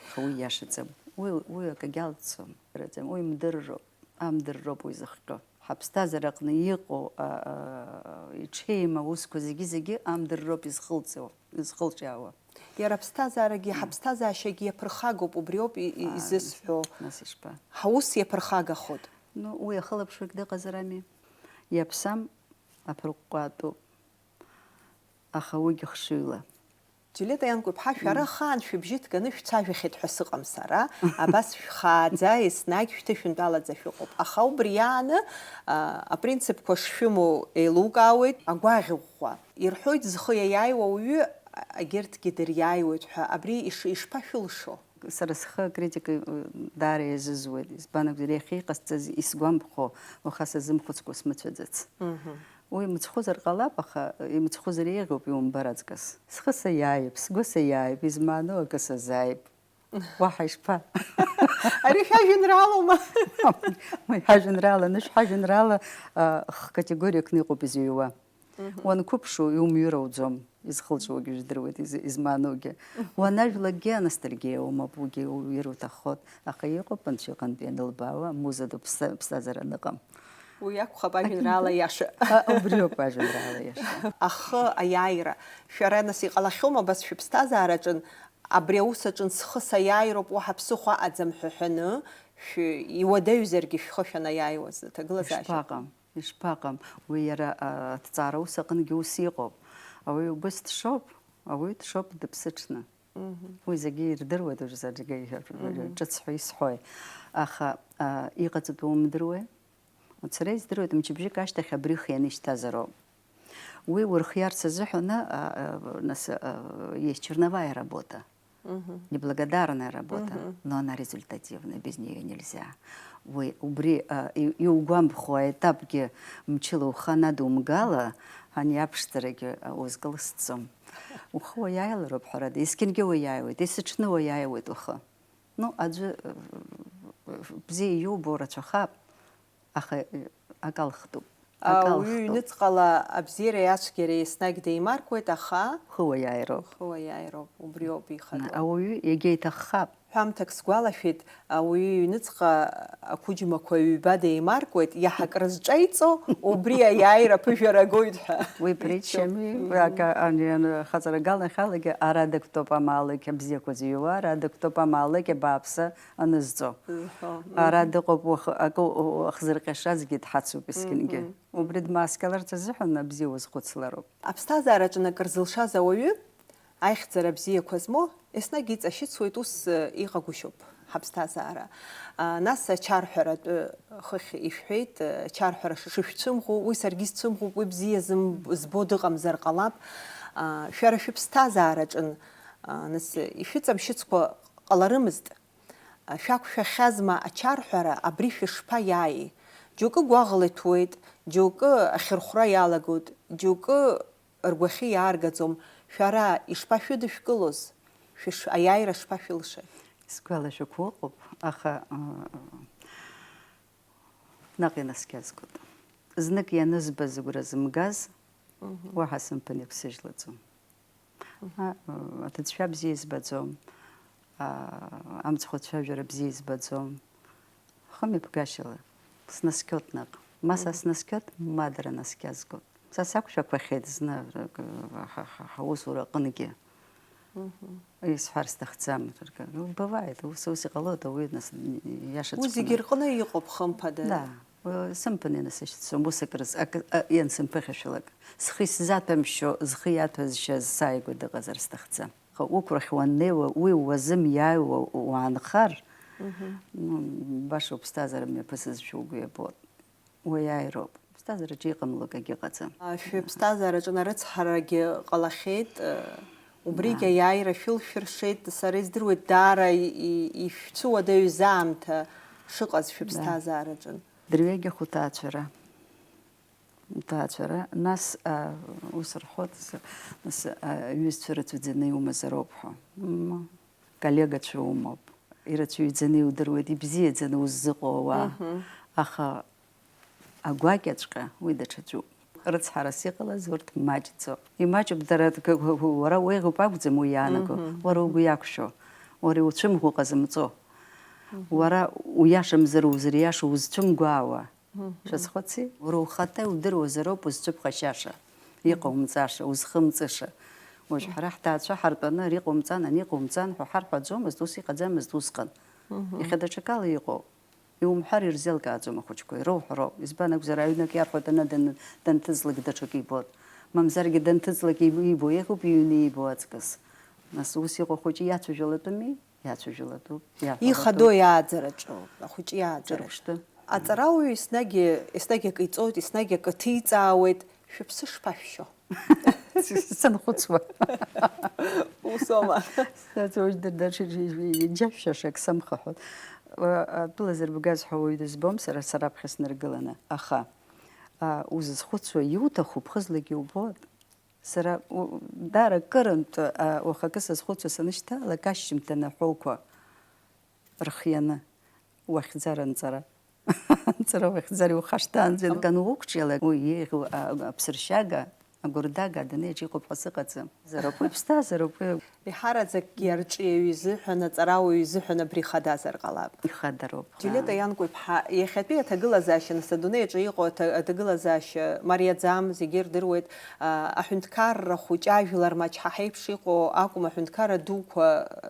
Аха уи иашаӡам. Уи, уи акагьы алҵӡом. Уи мдырроуп. Амдырроуп уи зыхҟьо. Ҳаԥсҭазаараҟны иҟоу, а, а, иҽеим аусқәа зегьы-зегьы амдырроуп изхылҵуа, изхылҿиаауа. Иара аԥсҭазаарагьы, ҳаԥсҭазаашьагьы иаԥырхагоуп, убриоуп и-, и-, изысҳәо. Нас ишԥа? Ҳаус иаԥырхагахоит. Ну, уи ахылаԥшҩык дыҟазар ами. Иаԥсам, аԥырҟәҟәаатәуп. Аха уигьы хшыҩла. Џьулиета Ианкәа-иԥҳа, шәара ахаан шәыбжьы ҭганы шәцәажәахьеит ҳәа сыҟам сара. Абас шәхааӡа, еснагь шәҭышәынтәалаӡа шәыҟоуп. Аха убри ааны, а, апринципқәа шшәымоу еилукаауеит, агәаӷь ӷәӷәа. Ирҳәоит, зхы иаиааиуа ауаҩы, а, егьырҭгьы дыриааиуеит ҳәа. Абри иш-, ишԥашәылшо? Сара схы акритика, э, даара иазызуеит. Избан акәзар, иахьа иҟасҵаз исгәамԥхо, уаха сазымхәыцкәа смыцәаӡац. Мгм. Уи мыцхәызар ҟалап, аха имыцхәызар еиӷьуп иумбар аҵкыс. Схы саиааип, сгәы саиааип, измааноу акы сазааип. Уаҳа ишԥа? Ари шәажәеинраалоума? Уи ҳажәеинраала, анышә ҳажәеинраала, а, х-, категориакны иҟоуп изыҩуа. Мгм. Уанқәыԥшу, иумҩыр ауӡом. изхылҵәогьы жәдыруеит, из-, измааноугьы. Уанажәлакгьы анастальгиа умоуп, уигьы уҩыр уҭаххоит, аха иҟоуп анцәа иҟынтә ианылбаауа, амуза ду ԥсҭа-, ԥсҭазаара аныҟам. Уи акәхап ажәеинраала иаша. А, убриоуп ажәеинраала иаша. Ахы аиааира. Шәара нас иҟалахьоума абас шәыԥсҭазаараҿын, абри аус аҿын схы саиааироуп, уаҳа ԥсыхәа аӡам ҳәа ҳәаны, шәы-, иуадаҩзаргьы шәхы шәанаиааиуаз аҭагылазаашьа? Ишԥаҟам, ишԥаҟам. Уи иара, а, аҭҵаара ус аҟынгьы ус иҟоуп. Ауаҩы убыс дшоуп, ауаҩы дшоуп дыԥсыҽны. Мгм. Уи зегьы ирдыруеит, уажә зегьы Мгм. ҿыц ҳәа исҳәои. Аха, а, иҟаҵатәу умдыруеи? Сара издыруеит, мчыбжьык ашьҭахь абри хианы ишьҭазароуп. Уи урхиарц азыҳәаны, а, а, нас, а, есть черновая работа, Мгм. неблагодарная работа, Мгм. но она результативная, без неё нельзя. Уи, убри, а, и-, иугәамԥхо аетапгьы мчыла ухы анадумгала, ани аԥшӡарагьы, а, узкылсӡом. Ухы уаиааилароуп, ҳәарада, есқьынгьы уаиааиуеит, есыҽны уаиааиуеит ухы. Ну, аӡәы, э, бзиа иубо рацәахап, аха, э, акы алхтәуп. Акы Ауаҩы алхтәуп. Ҩныҵҟала абзиареи ацәгьареи еснагь деимаркуеит, аха Хы уаиааироуп. Хы уаиааироуп, убриоуп ихатәу. Ауаҩы иагьа иҭаххап. Ҳәамҭак сгәалашәеит, ауаҩы иҩныҵҟа ақәыџьмақәа ҩба деимаркуеит, иаҳа акрызҿеиҵо, убри аиааира аԥыжәара агоит ҳәа. Уи притчами, Иччоуп. Уи ага-, ани-, ан-, хаҵара аганахьалагьы ара дактәоуп амаалықь абзиақәа зыҩуа, ара дактәоуп амаалықь абааԥсы анызҵо. Зҳәо, Ара мгм. дыҟоуп уахы-, акы у-, ахзырҟьашазгьы дҳацуп есқьынгьы. Мгм. Убри дмааскьаларц азыҳәан абзиа уазхәыцлароуп. Аԥсҭазаараҿы акыр зылшаз ауаҩы, аихьӡара бзиақәа змоу, еснагь иҵашьыцуеит, ус, э, иҟагәышьоуп ҳаԥсҭазаара. А, нас ачарҳәаратә хыхь ишәҳәеит, э, ачарҳәара ш-, шышәцәымӷу, уи саргьы исцәымӷуп, уи бзиа зым-, збо дыҟамзар ҟалап. А, шәара шәыԥсҭазаараҿын, а, нас, ишәыҵамшьыцкәа ҟаларымызт. Шәақәшәахьазма ачарҳәара, абри шәышԥаиааи? Џьоукы гәаӷла иҭәуеит, џьоукы ахьырхәра иалагоит, џьоукы ргәахьы иааргаӡом. Шәара ишԥашәыдышәкылоз? Шәыш-, аиааира шԥашәылшеи? Сгәалашәақәа ыҟоуп, аха, ыы, наҟ инаскьазгоит. Знык ианызбаз агәра зымгаз, Мгм. уаҳа сымԥан иқәсыжьлаӡом. Мгм. А, аҭыӡшәа бзиа избаӡом, а, амцхә ацәажәара бзиа избаӡом. Хымҩаԥгашьала снаскьоит наҟ. Ма са Мгм. снаскьоит, ма дара наскьазгоит. Са сақәшәақәахьеит зны, р-, р-, ҳа, ҳа, ҳаусура аҟынгьы. Мгм. Исҳәар сҭахӡам, р-, р-, бывает, ус, ус иҟалоит, ауаҩы нас, иашаҵәҟьаны. Уи зегьы рҟны иҟоуп, хымԥада. Да, уи сымԥан ианысышьҭцәам, ус акрыз-, акы, а, иансымԥыхьашәалак. Схы исзаҭәамшьо, зхы иаҭәазшьаз сааигәа дыҟазар сҭахӡам. Аха уқәрахь уаннеиуа, уи уазымиааиуа уаанхар, Мгм. ну, баша уԥсҭазаара мҩаԥысызшәа угәы иабоит. Уи аиааироуп. Уԥсҭазаараҿы иҟамло акгьы ыҟаӡам. А, шәыԥсҭазаараҿы нарыцҳарагьы ҟалахьеит, э, убригьы Да. аиааира шәылшәыршеит, сара издыруеит, даара и-, и-, ишәцәыуадаҩыз аамҭа шыҟаз Да. шәыԥсҭазаараҿын. Дырҩегьых уҭаацәара. Уҭаацәара. Нас, а, ус рҳәоит, с-, нас, а, аҩызцәа рацәаӡаны иумазароуп ҳәа. Мм, коллегацәа умоуп. Ирацәаҩӡаны иудыруеит, ибзиаӡаны уззыҟоу ауаа. Мгм. Аха агәакьаҵәҟьа уи даҽаӡәуп. Рыцҳарас иҟалаз урҭ маҷӡоуп. Имаҷуп дара, г-, г-, г-, уара уеиӷьуп акәӡам уи иаанаго, Мгм. уара угәы иақәшәо, уара иуцәымӷу ҟазымҵо, Мгм. уара уиашамзар узыриашо узцәымгәаауа. Мгм. Шәазхәыци? Уара ухаҭа иудыруазароуп узцәыԥхашьаша, иҟаумҵаша, узхымҵыша. Уажә ҳара ҳҭаацәа ҳартәаны ари ҟаумҵан, ани ҟаумҵан ҳәа ҳарҳәаӡомызт, ус иҟаӡамызт усҟан. Мгм. Иахьа даҽакала иҟоуп. Иумҳәар ирзеилкааӡом ахәыҷқәа, ироуҳәароуп. Избан акәзар, аҩнык иарҳәоит, ана дан-, данҭыҵлак даҽак ибоит. Мамзаргьы данҭыҵлак иб-, ибо еиӷьуп, иҩны ибо аҵкыс. Нас ус иҟоу ахәыҷы иацәажәалатәыми? Иацәажәалатәуп, иаҳәалатәуп. Ихадоу иааӡараҿоуп, ахәыҷы иааӡараҿ. Ҿырԥштәы. Аҵарауаҩы еснагь, еснагь акы иҵоит, еснагь акы ҭиҵаауеит, шәыԥсы шԥашәшьо? Санхәыцуа. Усоума? Саҵоуж дырдаҽа џьашәшьашак самхаҳәон. Атәыла зырбгаз ҳәа уаҩ дызбом, сара сараԥхьа снаргыланы. Аха, а, узызхәыцуа иуҭаху ԥхыӡлагьы иубоит. Сара, у-, даара кырынтә, а, уахакы сазхәыцуа санышьҭалак, ашьжьымҭан аҳәоуқәа рхианы, уахьӡар анҵара. Анҵара уахьӡар иухашҭаанӡа. Акы ануқәҿиалак, уи еиӷьу, а, аԥсыршьага, Агәырдага адунеиаҿ иҟоуп ҳәа сыҟаӡам. Зароуп уи, ԥсҭазароуп уи. Еиҳараӡакгьы арҿиаҩы изыҳәан, аҵарауаҩы изыҳәан абри ихадаазар ҟалап. Ихадароуп. Џьулиета Ианкәиԥҳа, иахьатәи аҭагылазаашьа, нас адунеи аҿы иҟоу аҭа-, аҭагылазаашьа мариаӡам, зегьы ирдыруеит. А, аҳәынҭқарра хәыҷы, ажәлар маҷ ҳа ҳаиԥш иҟоу акәым, аҳәынҭқарра дуқәа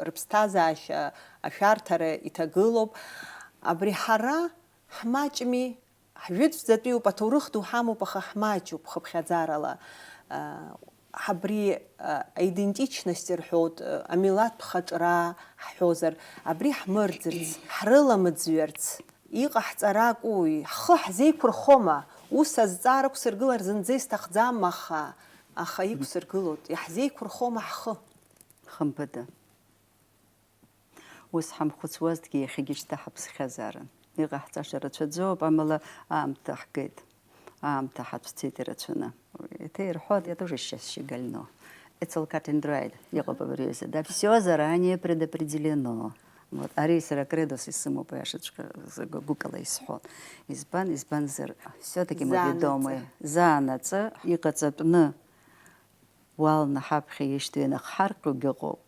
рыԥсҭазаашьа ашәарҭара иҭагылоуп. Абри ҳара ҳмаҷми? Ҳжәытәӡатәиуп, аҭоурых ду ҳамоуп, аха ҳмаҷуп хыԥхьаӡарала. Ҳабри аидентичность рҳәоит, амилаҭтә хаҿра ҳҳәозар, абри ҳмырӡырц, ҳрыламӡҩарц иҟаҳҵара акәуи? Ҳхы ҳзеиқәырхома? Ус азҵаара ықәсыргылар зынӡа исҭахӡам, аха, аха иқәсыргылоит, иаҳзеиқәырхома ҳхы? Хымԥада. Ус ҳамхәыцуазҭгьы иахьагьы шьҭа ҳаԥсхьазаарын. Иҟаҳҵаша рацәаӡоуп, амала аамҭа ҳгеит. Аамҭа ҳацәцеит ирацәаны. Еиҭа ирҳәоит, я тоже сейчас щеголь, но. It's all cut and dried, иҟоуп абри аҩыза. Да, всё заранее предопределено. Вот, ари сара акредос исымоуп, аиашаҵәҟьа, гәыкала исҳәон. Избан, избанзар, всё-таки мы ведомые. Заанаҵы. Заанаҵы иҟаҵатәны уалны ҳаԥхьа ишьҭоу ианахҳарҟьогь ыҟоуп,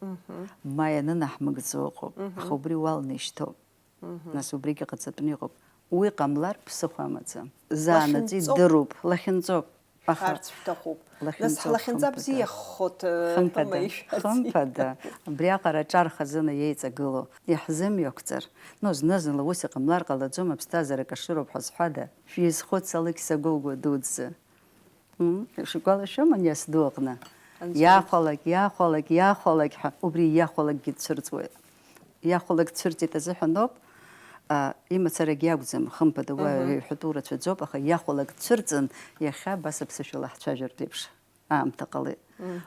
ма ианынаҳмыгӡо ыҟоуп, аха убри уалны ишьҭоуп. Нас убригь ҟаҵатәны иҟоуп. Уи ҟамлар ԥсыхәа амаӡам. Заанаҵы идыруп, лахьынҵоуп. Аха лахьынҵоуп, хымԥада. Хымԥада. Абриаҟара аҿар хазына иеиҵагылоу иаҳзымҩақәҵар, ну, зны-зынла ус иҟамлар ҟалаӡом, аԥсҭазаара кашыроуп ҳәа зҳәада? Шәизхәыцалак сагәылгәа дуӡӡа. Шәгәалашәома Аниас ду аҟны? Иахәалак, иахәалак, иахәалак ҳәа, убри иахәалакгьы дцәырҵуеит. Иахәалак дцәырҵит азыҳәаноуп, имацарагьы акәӡам, хымԥада, уа иҳәатәу рацәаӡоуп, аха иахәалак дцәырҵын, иахьа абас аԥсышәала ҳцәажәартә еиԥш аамҭа ҟалеит.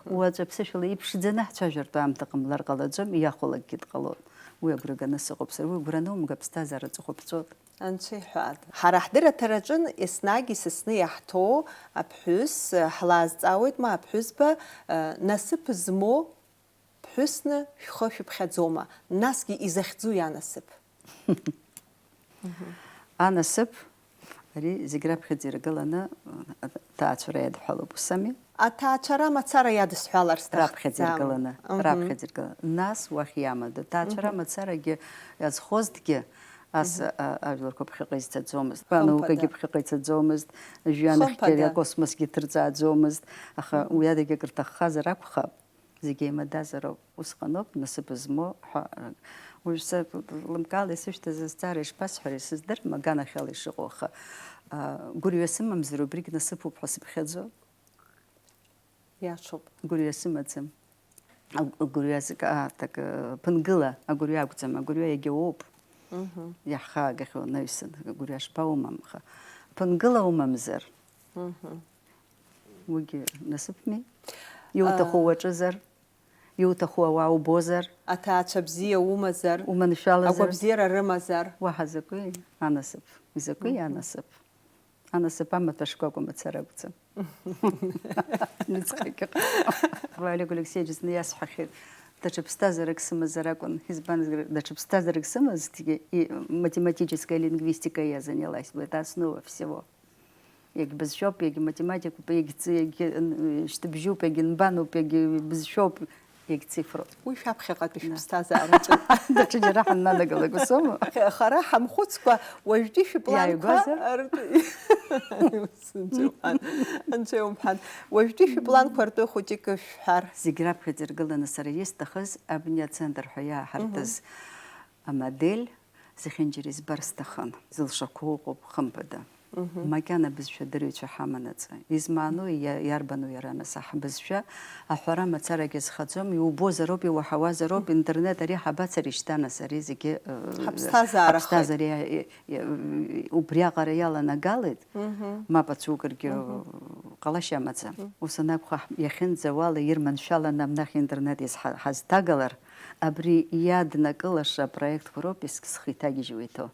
Уаҵәы аԥсышәала иԥшӡаны ҳцәажәартә аамҭа ҟамлар ҟалаӡом, иахәалакгьы дҟалоит. Уи агәра ганы сыҟоуп сара, уи агәра анумга, аԥсҭазаара аҵыхәа ԥҵәоит. Анцәа иҳәаат. Ҳара ҳдырраҭараҿын еснагь исасны иаҳҭо аԥҳәыс ҳлазҵаауеит, ма аԥҳәызба, насыԥ змоу ԥҳәысны шәхы шәыԥхьаӡома, насгьы изахьӡу ианасыԥ? Анасыԥ, ари зегь раԥхьаӡа иргыланы аҭаацәара иадҳәалоуп, ус ами? Аҭаацәара мацара иадысҳәалар сҭахӡам. Раԥхьаӡа иргыланы, раԥхьаӡа иргыланы. Нас уахь иамадоу. Аҭаацәара мацарагьы иазхозҭгьы, ас, а, ажәларқәа ԥхьаҟа изцаӡомызт. Хымԥада. Анаукагьы ԥхьаҟа ицаӡомызт, жәҩан ахьгьы, хымԥада, акосмосгьы ҭырҵааӡомызт, аха уи адагьы акыр ҭаххазар акәхап, зегь еимадазароуп. Усҟаноуп насыԥ змоу ҳәа. Уажә са лымкаала исышәҭаз азҵаара ишԥасҳәари, сыздырам, аганахьала ишыҟоу, аха, а, гәырҩа сымамзар, убригь насыԥуп ҳәа сыԥхьаӡо. Иашоуп. Гәырҩа сымаӡам. Агә-, агәырҩа зк-, а, так, э, ԥынгыла агәырҩа акәӡам, агәырҩа иагьа уоуп. Мгм. Иаҳхаагахьоу анаҩсан, агәырҩа шԥаумам, аха ԥынгыла умамзар? Мгм. Уигьы насыԥми? Иуҭаху, а, уаҿызар? Иуҭаху ауаа убозар? Аҭаацәа бзиа умазар? Уманшәалазар? Агәабзиара рымазар? Уаҳа закәи анасыԥ? Изакәи, мгм, анасыԥ? Анасыԥ амаҭәа шкәакәа мацара акәӡам. Ныҵҟьагьы ҟалом. Олег Алексеевич зны иасҳәахьеит, даҽа ԥсҭазаарак сымазар акәын, избанзар, даҽа ԥсҭазаарак сымазҭгьы, и-, математическая лингвистика я занялась бы, это основа всего. Иагьбызшәоуп, иагьматематикоуп, иагьци-, иагь-, н-, шьҭыбжьуп, иагьынбануп, иагьбызшәоуп. Иагьцифроуп. Уи шәаԥхьаҟатәи шәыԥсҭазаараҿы. Даҽаџьара ҳаннанагалак усоума? Хара ҳамхәыцкәа, уажәтәи шәыпланқәа. Иааигәазар? Ртәы. Анцәа иумҳәан. Анцәа иумҳәан. Уажәтәи шәыпланқәа ртәы хәыҷык шәҳәар. Зегь раԥхьаӡа иргыланы сара исҭахыз абни ацентр ҳәа иааҳартыз, мгм, амодель зехьынџьара избар сҭахын. Зылшақәоу ыҟоуп, хымԥада. Мгм. Макьана бызшәа дырҩцәа ҳаманаҵы. Измааноу иа-, иарбану иара, нас, аҳ-, бызшәа аҳәара мацарагьы зхаӡом, иубозароуп, иуаҳауазароуп, интернет ари ҳабацари шьҭа, нас, ари зегьы, э, ҳаԥсҭазаара, ҳаԥсҭазаара иа-, иа-, иа-, убриаҟара иаланагалеит, мгм, мап ацәукыргьы, мгм, ҟалашьа амаӡам. Мгм. Ус анакәха, ҳ-, иахьынӡауала ирманшәаланы амнахь интернет иазҳа-, ҳазҭагалар, абри иаднакылаша апроектқәа роуп ес-, схы иҭагьежьуа иҭоу.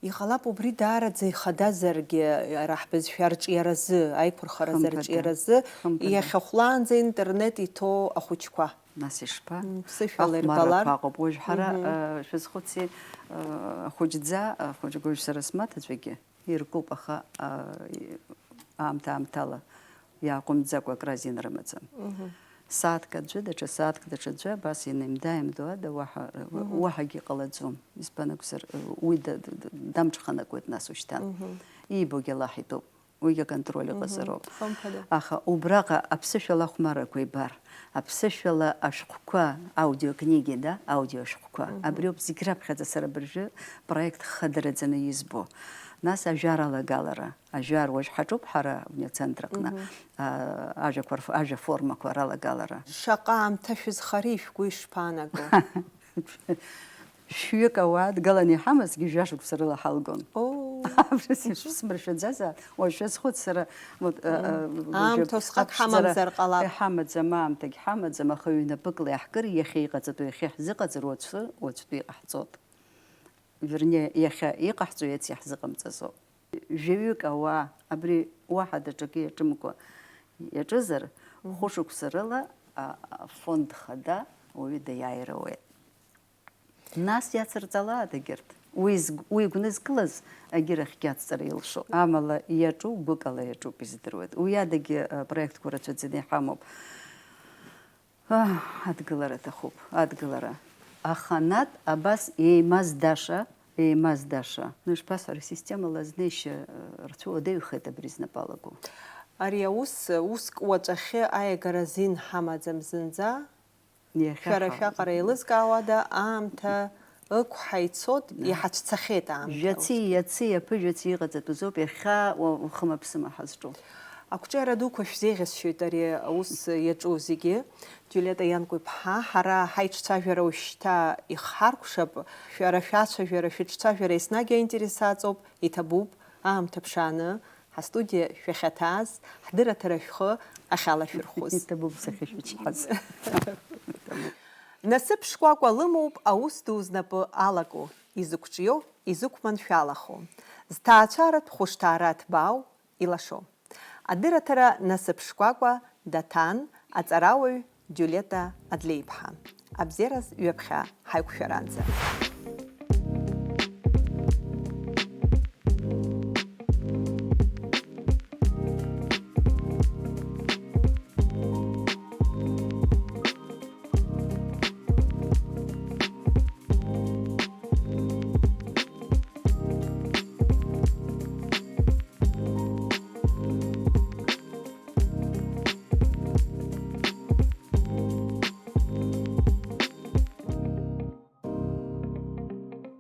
Иҟалап, убри даараӡа ихадазаргьы, ара ҳбызшәа арҿиаразы, аиқәырхаразы, хымԥада, арҿиаразы, хымԥада, иахьа хәлаанӡа интернет иҭоу ахәыҷқәа. Нас ишԥа? М, ԥсышәала ирбалар. Ахәмаррақәа ыҟоуп. Уажә ҳара, мгм, а, шәазхәыци, а, ахәыҷӡа, ахәыҷгәыжә сара смаҭацәагьы иркуп, аха, а, и-, аамҭа-аамҭала Иааҟәымҵӡакәа акра азин рымаӡам. Сааҭк аӡәы, даҽа сааҭк даҽаӡәы, абас инеимда-ааимдо ада уаҳа, уаҳагьы иҟалаӡом. Избан акәзар, уи да-, да-, да-, дамҽханакуеит нас ушьҭан. Иибогьы Аллаҳ итәуп. Уигьы аконтроль ыҟазароуп. Хымԥада. Аха убраҟа аԥсышәала ахәмаррақәа ибар, аԥсышәала ашәҟәқәа, аудиокниги, да, аудиошәҟәқәа, абриоуп зегь раԥхьаӡа сара абыржәы проект хадара ӡаны избо. Нас ажәар алагалара, ажәар уажә ҳаҿуп ҳара абни ацентр аҟны, а, ажәақәа рф-, ажәаформақәа ралагалара. Шаҟа аамҭа шәызхари шәгәы ишԥаанаго? Шәҩык ауаа дгаланы иҳамазгьы жәашықәса рыла ҳалгон. Оо. Абри сышәсмыршәаӡазаап, уажә шәазхәыц сара, вот, а, а, Аамҭа уажәы усҟак аԥшӡара ҳамамзар ҟалап. Иҳамаӡам, аамҭагь ҳамаӡам, аха ҩнапыкла иаҳкыр, иахьа иҟаҵатәу иахьа иаҳзыҟаҵар, уаҵәы, уаҵәтәи иҟаҳҵоит. Вернее, иахьа иҟаҳҵо иац иаҳзыҟамҵазоуп. Жәаҩык ауаа, абри уаҳа даҽакы иаҿымкәа иаҿызар, хәышықәса рыла, а, афонд хада уаҩы даиааир ауеит. Нас иацырҵалааит егьырҭ. Уи зг-, уи игәнызкылаз егьырахьгьы ацҵара илшо. Амала иаҿу гәыкала иаҿуп, издыруеит. Уи адагьы, а, проектқәа рацәаӡаны иҳамоуп. Ах, адгылара аҭахуп, адгылара. Аханатә абас еимаздаша, еимаздаша. Ну, ишԥасҳәари, системала азнеишьа, э, рцәыуадаҩхеит абри знапы алаго. Ари аус, уск уаҵәахьы аиагара азин ҳамаӡам зынӡа. Иахьа шәара ҳа- шәаҟара еилызкаауада, аамҭа ықәҳа ицот, иҳацәцахьеит аамҭа. Жәаци, иаци, аԥыжәаци иҟаҵатәызоуп иахьа уа-, ухымаԥсыма ҳазҿу. Ақәҿиара дуқәа шәзеиӷьасшьоит ари аус иаҿу зегьы. Џьулиета Ианкәа-иԥҳа, ҳара ҳаиҿцәажәара уажәшьҭа ихҳаркәшап, шәара шәацәажәара, шәыҿцәажәара еснагь аинтерес аҵоуп, иҭабуп, аамҭа ԥшааны, ҳастудиа шәахьаҭааз, ҳдырраҭара шәхы ахьалашәырхәыз. Иҭабуп сахьышәычҳаз. Насыԥ шкәакәа лымоуп аус ду знапы алаку, изықәҿиоу, изықәманшәалахо. Зҭаацәаратә хәышҭаара ҭбаау илашо. Адырраҭара Насыԥ шкәакәа даҭан аҵарауаҩ Џьулиета Адлеиԥҳа. Абзиараз ҩаԥхьа ҳаиқәшәаранӡа.